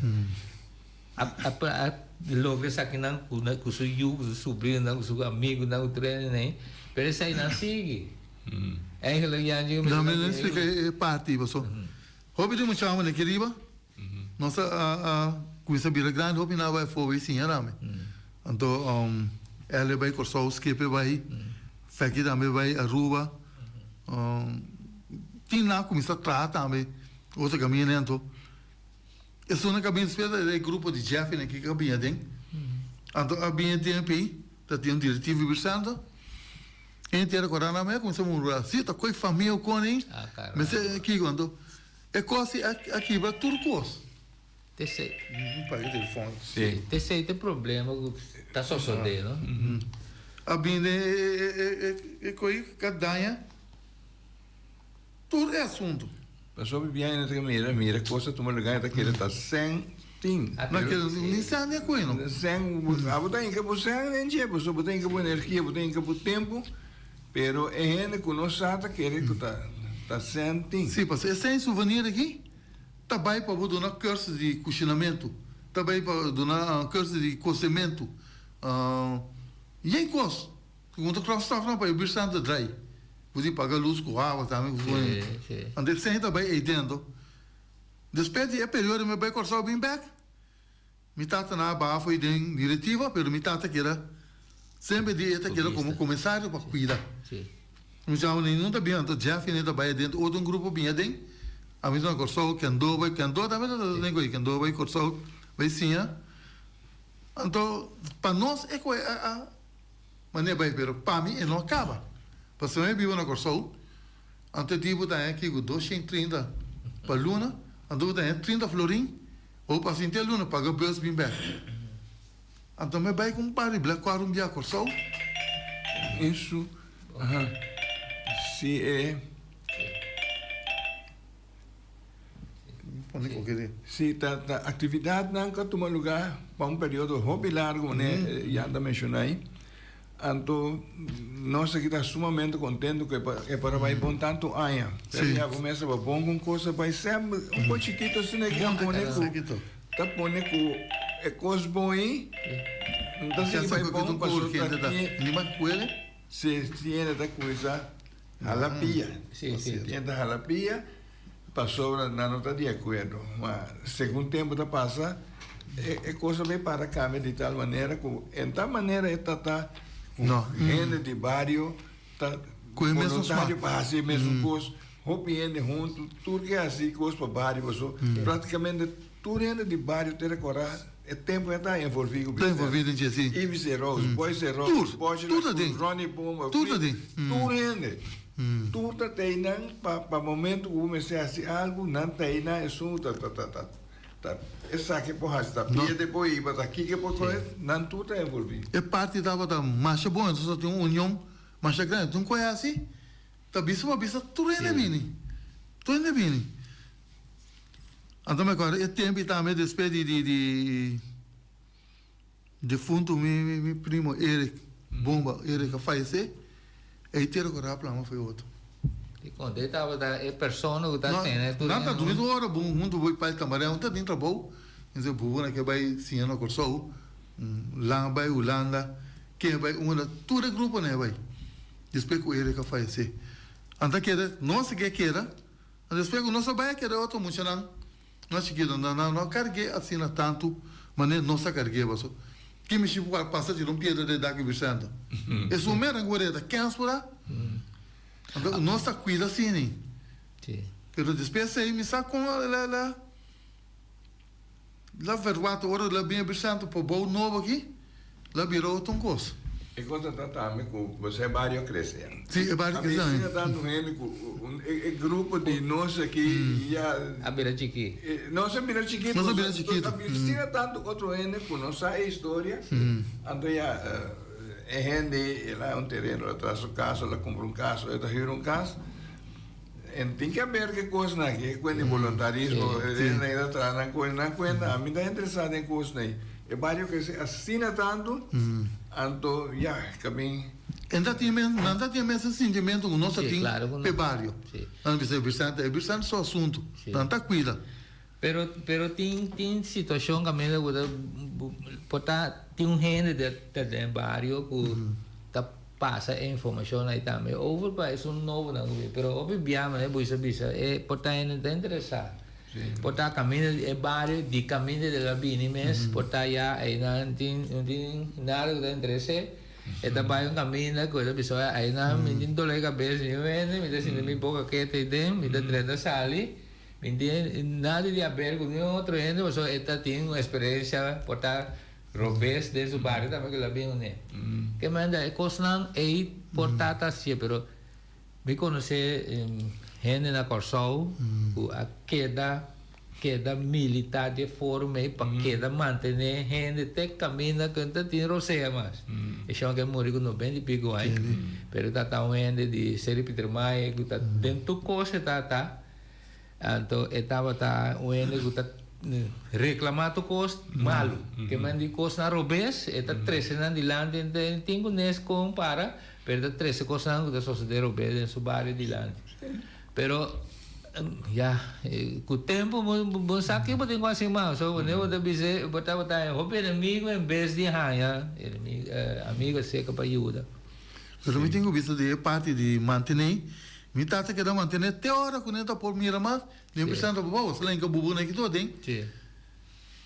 a a logra esakinan cu su yu cu su sobrinonan cu su amigonan cu tur hende pero eseynan sigui. Eigenlijk Janchi No mi no explica e parti paso hopi di muchanan aki riba. Nos a cuminsa bira grandi hopi nan a bay afo bay siña tambe. Anto Elio a bay Corsou, Skip a bay, Fekky tambe a bay Aruba. Tin nan a cuminsa traha tambe otro caminda anto esunnan cu a bin despues era e grupo di Jeffy nan cu a bin aden. Anto a bin e tempo ey ta tin un directivo di Buurtcentro. E henter a cora nan a cuminsa murmura, si ta coy famia cu con ey? Mester kico anto. E kos a kibra tur kos. T'esei. Paga telefòn. Sí. T'esei t'e problema ku ta sosodé, no? A bini e koi ka daña tur e asuntu. Pasobra biaña no ta mira, mira kos ta tuma lugá, e ta kere ta sèn tin. No kere ni sèn ni a koe no. Sèn, abo ta hinka bo sèn den dje, pasobra bo ta hinka bo energia, bo ta hinka bo tempu, pero e hende ku no sa ta kere ku ta ta sèn tin. Sí, pasobra e sèn souvenir aki ta bai pa bo duna cursus di kushinamentu, ta bai pa duna cursus di kosementu, yen kos. Ku ta kròsstòfnan pa e bursnan ta drai. Bo tin paga lus ku awa tambe ku Sí, sí. Anto e sèn ta bai ei dentro. Despues di e periodo mi bai Kòrsou bin bèk. Mi tata nan a baha for den direktiva pero mi tata keda semper di e ta keda komo komisario pa kuida. Sí. Mi chama nan no ta bin anto Jeffy nan ta bai adentro otro un grupo bin aden. Ami ta na Kòrsou kendo bai kendo tambe ta den koe kendo bai Kòrsou bai siña. Anto pa nos e koe a a. Manera bai pero pa mi e no a kaba. Pasobra mi biba na Kòrsou, anto e tipo ta haña kiko 230 pa luna, anto bo ta haña 30 florin, bo pasa henter luna paga bus bin bèk. Anto mi bai ku un par di blek kuater un bia Kòrsou. Eso, aha, si e. Pone koke di. Si, ta ta aktividatnan ku a tuma lugá pa un periodo hopi largu, manera Jan ta menshoná ei. Anto nos aki ta sumamente kontentu ku e por a bai bon tantu aña. Pero ya bo mes tabata bon ku un kos a bai semper un kos chikitu asina ke a pone ku ta pone ku e kos bon ei no ta sigui bai bon pasobra ta tin si hende ta kuminsá Hala pia. Sí, sí. Tin ta hala pia pasobra nan no ta di akuerdo. Ma segun tempu ta pasa e e kos a bay para kambia di tal manera ku en tal manera e tata ku hende di bario ta Ku e mesun smak. voluntario pa hasi e mesun kos. Hopi hende huntu tur ke hasi kos pa bario paso praktikamente tur hende di bario ta rekordá e tempu e ta envolví ku Ta envolví den dje, sí. Ibi Serous, Boy Serous, Tur, Boshi tur ta La Cruz, den. Ronnie Pumba, Tur ta Fli, den. tur hende. Tur ta tei nan pa pa momento ku bo mester hasi algu, nan tei nan esun ta ta ta ta ta esaki por hasi, ta No. pierde por hiba, ta kiko por kohe, nan tur ta envolví. E parti tabata masha bon, entonces ta tin un union masha grandi. Tin un koe hasi, ta bisa pa bisa tur hende bini, tur hende bini. Anto mi acorda e tempo tambe despues di di di defunto mi mi primo Eric Bomba, Eric a fayece, ey tera cu rapla foi otro. Dicon? E tabata e persona cu ta tene tur. Nan ta durmi ora bo hunto bo pai Tamaré, un ta tin trabou, entonces bubunan ke bay siña na Corsou, Lan a bay Hulanda, ken a bay unda, tur e gruponan a bay despues cu Eric a fayece. Anto a keda, nos a ke keda. Despues ku nos a bai a keda otro muchanan mas chikito nan nan no a karg'é asina tantu manera nos a karg'é paso ki mishi por a pasa tira un piedra den dak di Vicente esun mera ku ta kens por a anto nos ta kuida asina pero despues esei mi sa kon la la La verwat ora la bin Vicente pa bou nobo aki, la bira otro un kos. E kos ta tambe ku bo sa e bario a krese. Si, e bario a krese. A bira tantu hende ku e grupo di nos aki ya. A bira chikí. Nos a bira chikí. Nos a bira chikito. A bira tantu otro hende ku no sa e historia. Anto ya e hende el a un tereno atras su kas, el a kumpra un kas, el ta hür un kas. En tin ke haber ke kosnan aki, e kuenta di boluntarismo, e nan ta traha nan kos, nan kuenta, ami ta interesá den kosnan ei. E bario krese asina tantu, anto ya, kamin. En ta tin mes, nan ta tin e mes sintimentu ku nos ta tin p'e bario. Nan bisa e Vicente, e Vicente su asuntu, nan ta kuida. Pero, pero tin, tin situashon kaminda ku ta, por ta tin un hende ta den bario ku ta. Pasa e informacion ai tambe over pa esun nobonan cu bin. Pero hopi bia manera bo bisa bisa e por ta hende ta interesa. Por ta caminda di e bario di caminda di la bini mes por ta ya einan tin no tin nada cu ta interese. E ta bay un caminda cu e ta bisa oye einan mi tin dolor di cabeza mi wende mi ta sinti mi boca kete aiden mi ta drenta sali mi tin nada di haber cu ningun otro hende pasobra e ta tin un experiencia por ta Robes den su bario tambe ku la bin uné. Ke manda e kosnan ei por ta ta hacié, pero mi konosé hende na Kòrsou ku a keda. keda militá di e forma ei pa keda mantené hende te kaminda ku no ta tin rosea mas. E shon ke muri ku nobenta i piko aña, pero e ta un hende di Seri Pietermaai ku ta den tur kos e ta. Anto e tabata un hende ku ta reklamá tur kos malu. Ke men di kosnan robes, e ta trese nan dilanti. E tin ku nes kon para, pero e ta trese kosnan ku ta sosodé robes den su bario dilanti. Pero, ya, ku tempu bo sa ke bo tin ku hasi mas. So, wanneer bo ta bis'é, bo tabata haña hopi enemigo en bes di haña amigo serka pa yuda. Pero mi tin ku bisa di e parti di mantené. Mi tata keda mantené te ora ku nan ta por mira mas, den presenta papá, bo sa lenka bubu na kito aden.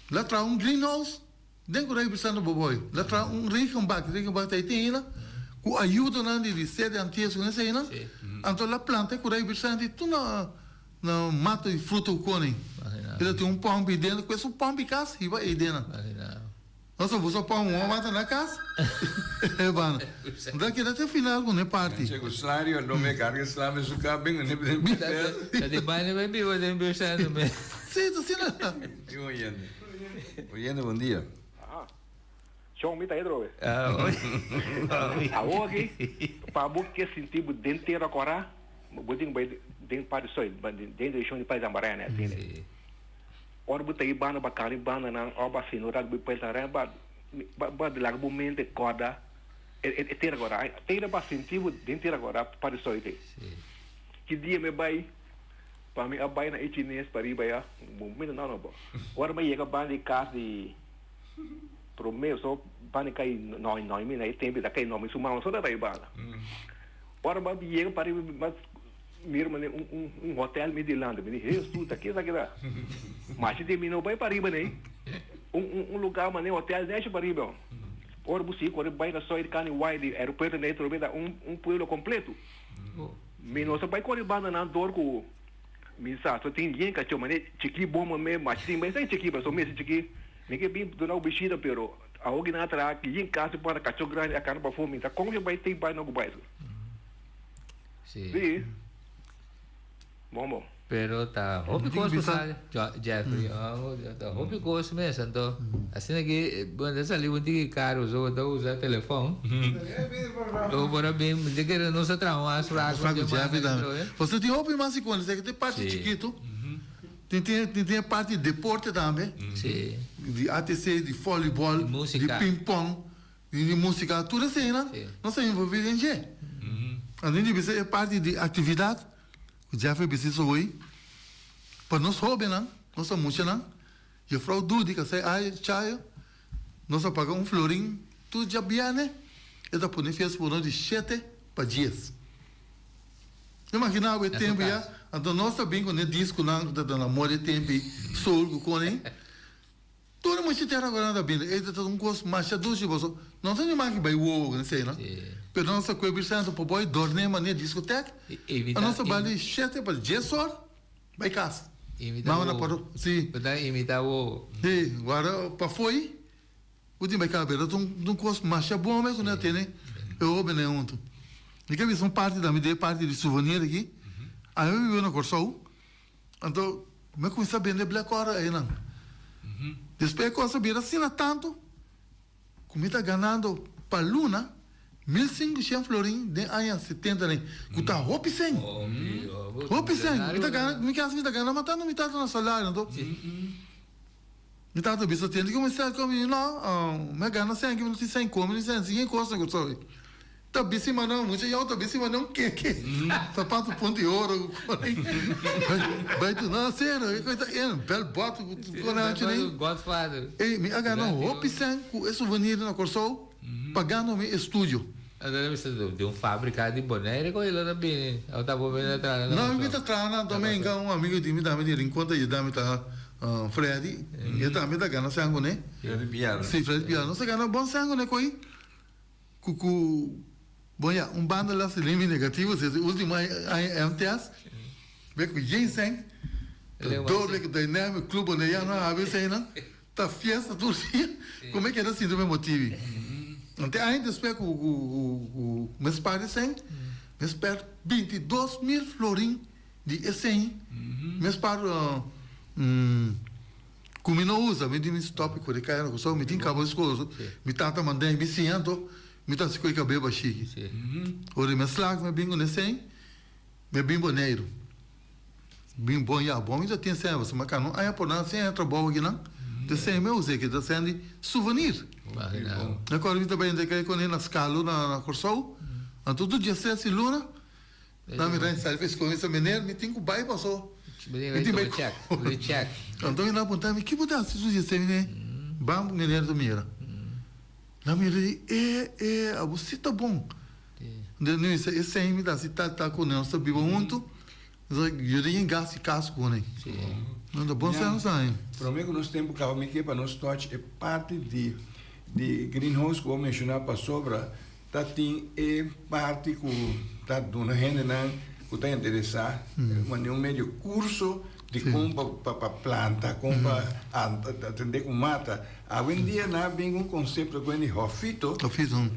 La traha un greenhouse den ku rei presenta boboy. La traha un regenbak, regenbak ta ei tin aina, ku ayudonan di di sede antias ku esei nan. Anto la planta ku rei presenta i tur na na mata di fruta ku kone. E ta tin un pòmpi den, ku esun pòmpi kas hiba ei den nan. Nos a buska pan un mata na cas e banda. Nta keda te final cu ne parti. Che cu slario no me carga sla me su cap bin ne den bicicleta. Ta di baño me biba den buurcentro me. Si ta asina. Tin un oyente. Oyente bon dia. Aha. Shon mi ta e drobe. Awor aki pa bo ke sinti bo den tera kora bo tin ku bai den parti soi den direkshon di Pais Zambarena asina. Ora bo ta e banda ba kari bandanan ora bo a sinti ora bo pensa ren ba ba laga bo mente korda e tera kora tera ba sinti bo den tera kora pa di soite ki dia mi bai pa mi a bai na e chines pariba ya bo mira no no bo ora mi a yega banda di kas di prome so banda kai noi noi mi na e tempo ta kai noi mi su mama so ta bai banda ora mi a yega pariba. Mira mane un un un hotel mi dilanti mi di Hesus ta kesa kita machi di mi no bai pariba nei un un un lugar mane hotel nechi pariba ora bo sigui kore bai na soid kani wai di aeropuerto nei trobe ta un un pueblo completo mi no sa bai kore banda nan dor ku mi sa so tin yen kacho mane chiki bon mame machi tin bai sa chiki paso mester chiki mi ke bin duna un bishita pero awor ki nan a traha yen kasi para kacho grandi a kana pafó mi ta kon ke bai te bai no ku bai. Sí. Sí. Bon bon. Pero ta hopi kos ku sali, Jeffrey, ta hopi kos mes, anto asina ki, bueno, ta sali un tiki karo so bo ta usa telefon. Lo por a bin, mi ta kere nos a traha un afspraak Afspraak ku Jeffrey tambe. Pasobra tin hopi mas di konosé ku tin parti chikitu, tin tin tin e parti deporte tambe, di ATC, di volleyball, di ping pong. Di músika, tur eseinan nos ta envolví den dje. Anto di bisa e parti di aktividat ku Jeffrey bisa eso hoy, pa nos hóbennan, nos muchanan, Jufrou Dudi ka sai ay Chayo, nos a paga un florin tur djabièrnè, e ta pone fiesta pa nos di shete pa dies. Imagina bo e tempu ya, anto nos ta bin ku ne diskunan ku ta na moda e tempu ei, soul ku kone. Tur e mucha tera ku nan ta bini, e ta un kos masha dushi paso no ta animá ki bai wowo ku esei no, pero nos ta kue Vicente pa boy dorne manera diskotek, a nos ta bali shete pa dies or bai kas. Mama na por si. Bo ta imita wowo. Si, guarda pafoi bo tin bai kas, pero ta un kos masha bon mes ku nan a tene e hobennan huntu. Mi ke bisa un parti tambe di e parti di souvenir aki, ami a biba na Kòrsou. Anto mi a kuminsá bende black oro einan. Despues e kos a bira asina tantu ku mi ta ganando pa luna 1500 florin den aña setenta nei, ku ta hopi sen. Hopi sen. Mi ta gana, mi kasa mi ta gana matando mi tata na salario. Anto mi tata bisa tende ku mi sel ku mi no, mi a gana sen aki mi no tin sen komi ni sen sin e kosnan ku soy. Ta bisi manda mucha yau ta bisi manda un keke sapato punta di oro ku kore bai tu na sero e koi ta en bel bot ku kore anchi nei Godfather. Ey mi a gana hopi sen ku e souvenir na Kòrsou pagando mi estudio. Anto mi bisa di un fabrika di Bonaire koi lo ta bini o ta bo bini a traha na No mi ta traha na Dominga un amigo di mi tambe di Rincon ta yuda mi ta Freddy e tambe ta gana sen kuné. Freddy Piano. Si Freddy Piano nos ta gana bon sen kuné koi. Cu cu bon ya un banda la si limi negativo si ultimo aña MTS be cu ginseng ta doble cu dynamic club donde ya no habia eseinan ta fiesta tur dia cu mi keda sinti mi motibi ante aña despues cu cu cu mi spaar esei mi spaar 22.000 florin di esei mi spaar. Ku mi no usa, mi di mi stop ku e kaya na Kòrsou, mi tin kaba skol, mi tata mand'é mi siña anto mi ta hasi ku e kab'é bashiki. Ora mi a slag mi a bin ku nesei, mi a bin Boneiru. Bin bon ya bon mi ta tin sèn pasobra mi a kaba un aña por nan sin haña trabou akinan, te sèn mi a usa e ta sèn di souvenir. Mi a kòrda mi ta bai hende kai kuné na Skalo na Kòrsou, anto tur dia ses di luna Nan mi ta sali pa e skol, mi sa, Meneer, mi tin ku bai paso. Mi tin bai check. Anto nan a puntra mi, Ki bo ta hasi su dje? Mi di, Ban meneer ta mira. Nan mira di, E, e, abo si ta bon. Anto mi bisa, Esei mi ta hasi tal tal ku nos ta biba huntu. Yuda yin gasi kas ku nan. Nan ta bon sèn sa. Promé ku nos tempu kaba mi ke pa nos touch e parti di di greenhouse ku bo menshoná pasobra Ta tin e parti ku ta duna hendenan ku ta interesá manda un medio kurso di kon pa pa planta, kon pa atendé ku mata. Awendia nan a bin ku un konsepto ku e di hòfito.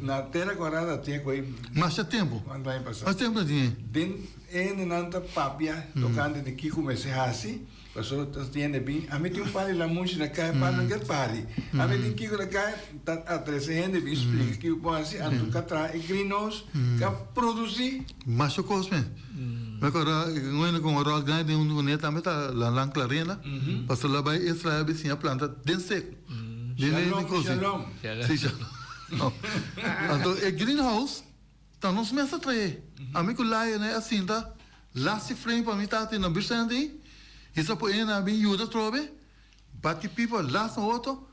Na Tera Kòrá ta tin e ku ei. Masha tempu. Kuantu aña pasá. Mas tempu ta tin e. Den e hendenan ta papia tokante di kiko mester hasi. Pasobra ta tiende bin, ami tin un par di lamunchi na kai, par no ke pari. Ami tin kiko na kai, ta atrese hende bin splika kiko por hasi, anto ka traha e greenhouse, ka produsi. Masha kos mes. Mi acorda un hende ku un ròl grandi den un kuné tambe ta Lanlan Clarenda, pasobra la bai Israel a bisiña planta den seku. Shalom, shalom. Si, shalom. Anto e greenhouse. Ta nos mes a trae. Ami ku Lionel a sinta lasi frame pa mi tata na Vicente ei. I sa por e nan bin yuda atrobe. Bati pipa las na otro.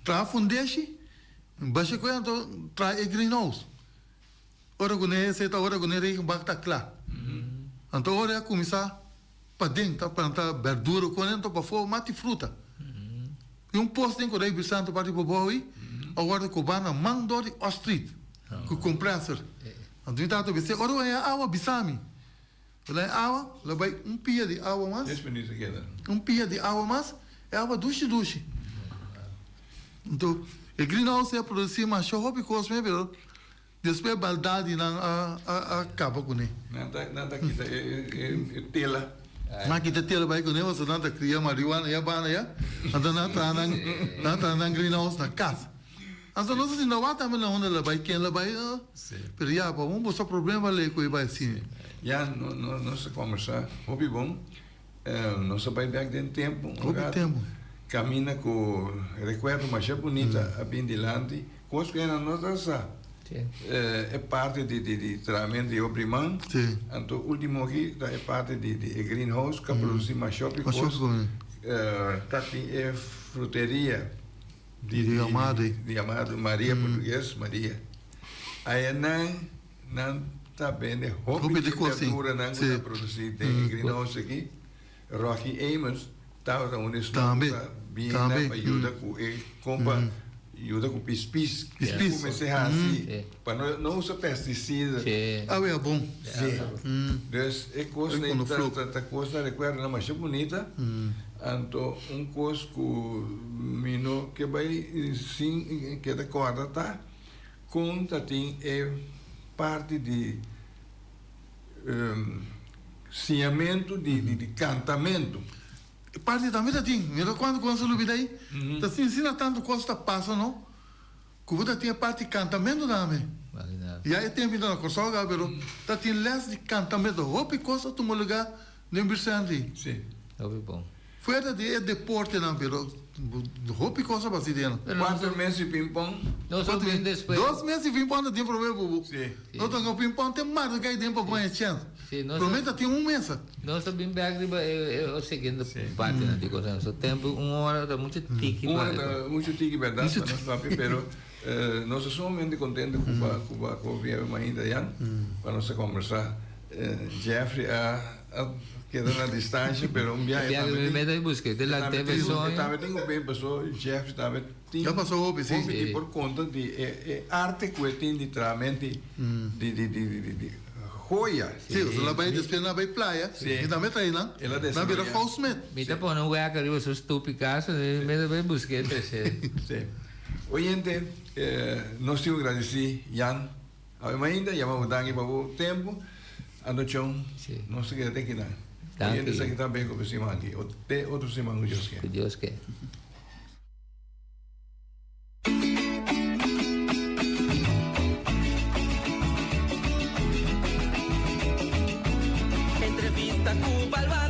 Traha fundeshi. Basha ku e anto traha e greenhouse. Ora ku ne esei ta ora ku ne regenbak ta kla. Anto ora e a kuminsá paden ta planta berdura ku anto pafó mati fruta. I un pos den ku Rei Vicente parti pabou ei a wòrdu kobá na man dor di Ostrit. Ku komprèser. Anto mi tata bis'é, Ora bo haña awa, bisa mi. El haña awa, el a bai un pia di awa mas. Dies minuut a keda. Un pia di awa mas, e awa dushi dushi. Anto, e greenhouse a produsí masha hopi kos mes, pero despues e baldadinan a a kaba kuné. Nan ta nan ta kita e e tela. Nan a kita e tela bai kuné pasobra nan ta kria marihuana ya banda ya. Anto nan a traha nan nan a traha nan greenhouse na kas. Anto nos a sinta wak tambe na unda el a bai, ken el a bai, pero ya pa un boso problema lei ku e bai asina. Ya nos a kombersá hopi bon, nos a bai bèk den tempu un ratu, kaminda ku rekuerdo masha bunita a bin dilanti, kos ku ena no ta sa, e parti di trahamentu di obriman, anto ultimo aki ta e parti di e greenhouse ku a produsí masha hopi kos, ta tin e fruteria. Di Amado. Di Amado, Maria portugues, Maria. Aya nan, nan ta bende hopi di verduranan ku ta produsi den e greenhouse aki. Rocky Amos tabata un di esnan ku ta bini nan pa yuda ku e kompa yuda ku pispis. Pispis. Ku mester hasi pa no usa pesticida. Awe a bon. Si. Dus e kosnan ta kosnan rekuerdonan masha bunita. Anto un kos ku mi no ke bai sin keda kòrda ta kon ta tin e parti di siñamentu di kantamentu. E parti tambe ta tin. Mira kuantu kos a lubida ei. Ta sin asina tantu kos ta pasa no ku bo ta tin e parti kantamentu tambe. Ya e tempu ta na Kòrsou kaba pero ta tin lès di kantamentu. Hopi kos a tuma lugá Den Vicente. Sí. Hopi bon. Fuera di e deportenan pero hopi cos a basi den. Cuater mes di ping-pong. Nos a bin despues. Dos mes di ping-pong ta tin prome bubu. Sí. No ta con ping-pong te marca cay den pa bo haña chens. Sí, nos Prome ta tin un mesa. Nos a bin bek riba e e siguiente partenan di cosnan. So tempo un ora ta mucho tiki Un ora ta mucho tiki berdad pa nos papia pero nos ta sumamente contento cu bo cu bo cu bo bia mainta Jan pa nos a combersa. Jeffrey a keda na distancia pero un biaha e tambe tin e tambe tin un ben paso Jeffrey tambe tin hopi di por konta di e arte ku e tin di trahamento di di di joya. Si pasobra el a bai despues el a bai playa i tambe trae nan nan bira goldsmith. Mi ta pone un weka riba su stupi casa mi ta bai buske trese. Si. Oyente nos tin ku gradisi Jan. Awe mainta yama bo danki pa bo tempu. Anto chon, nos ta keda te kinan. Danki. Esaki ta Beko pa e siman aki. Te otro siman ku Dios ke. Ku Dios ke. Entrevista ku balba.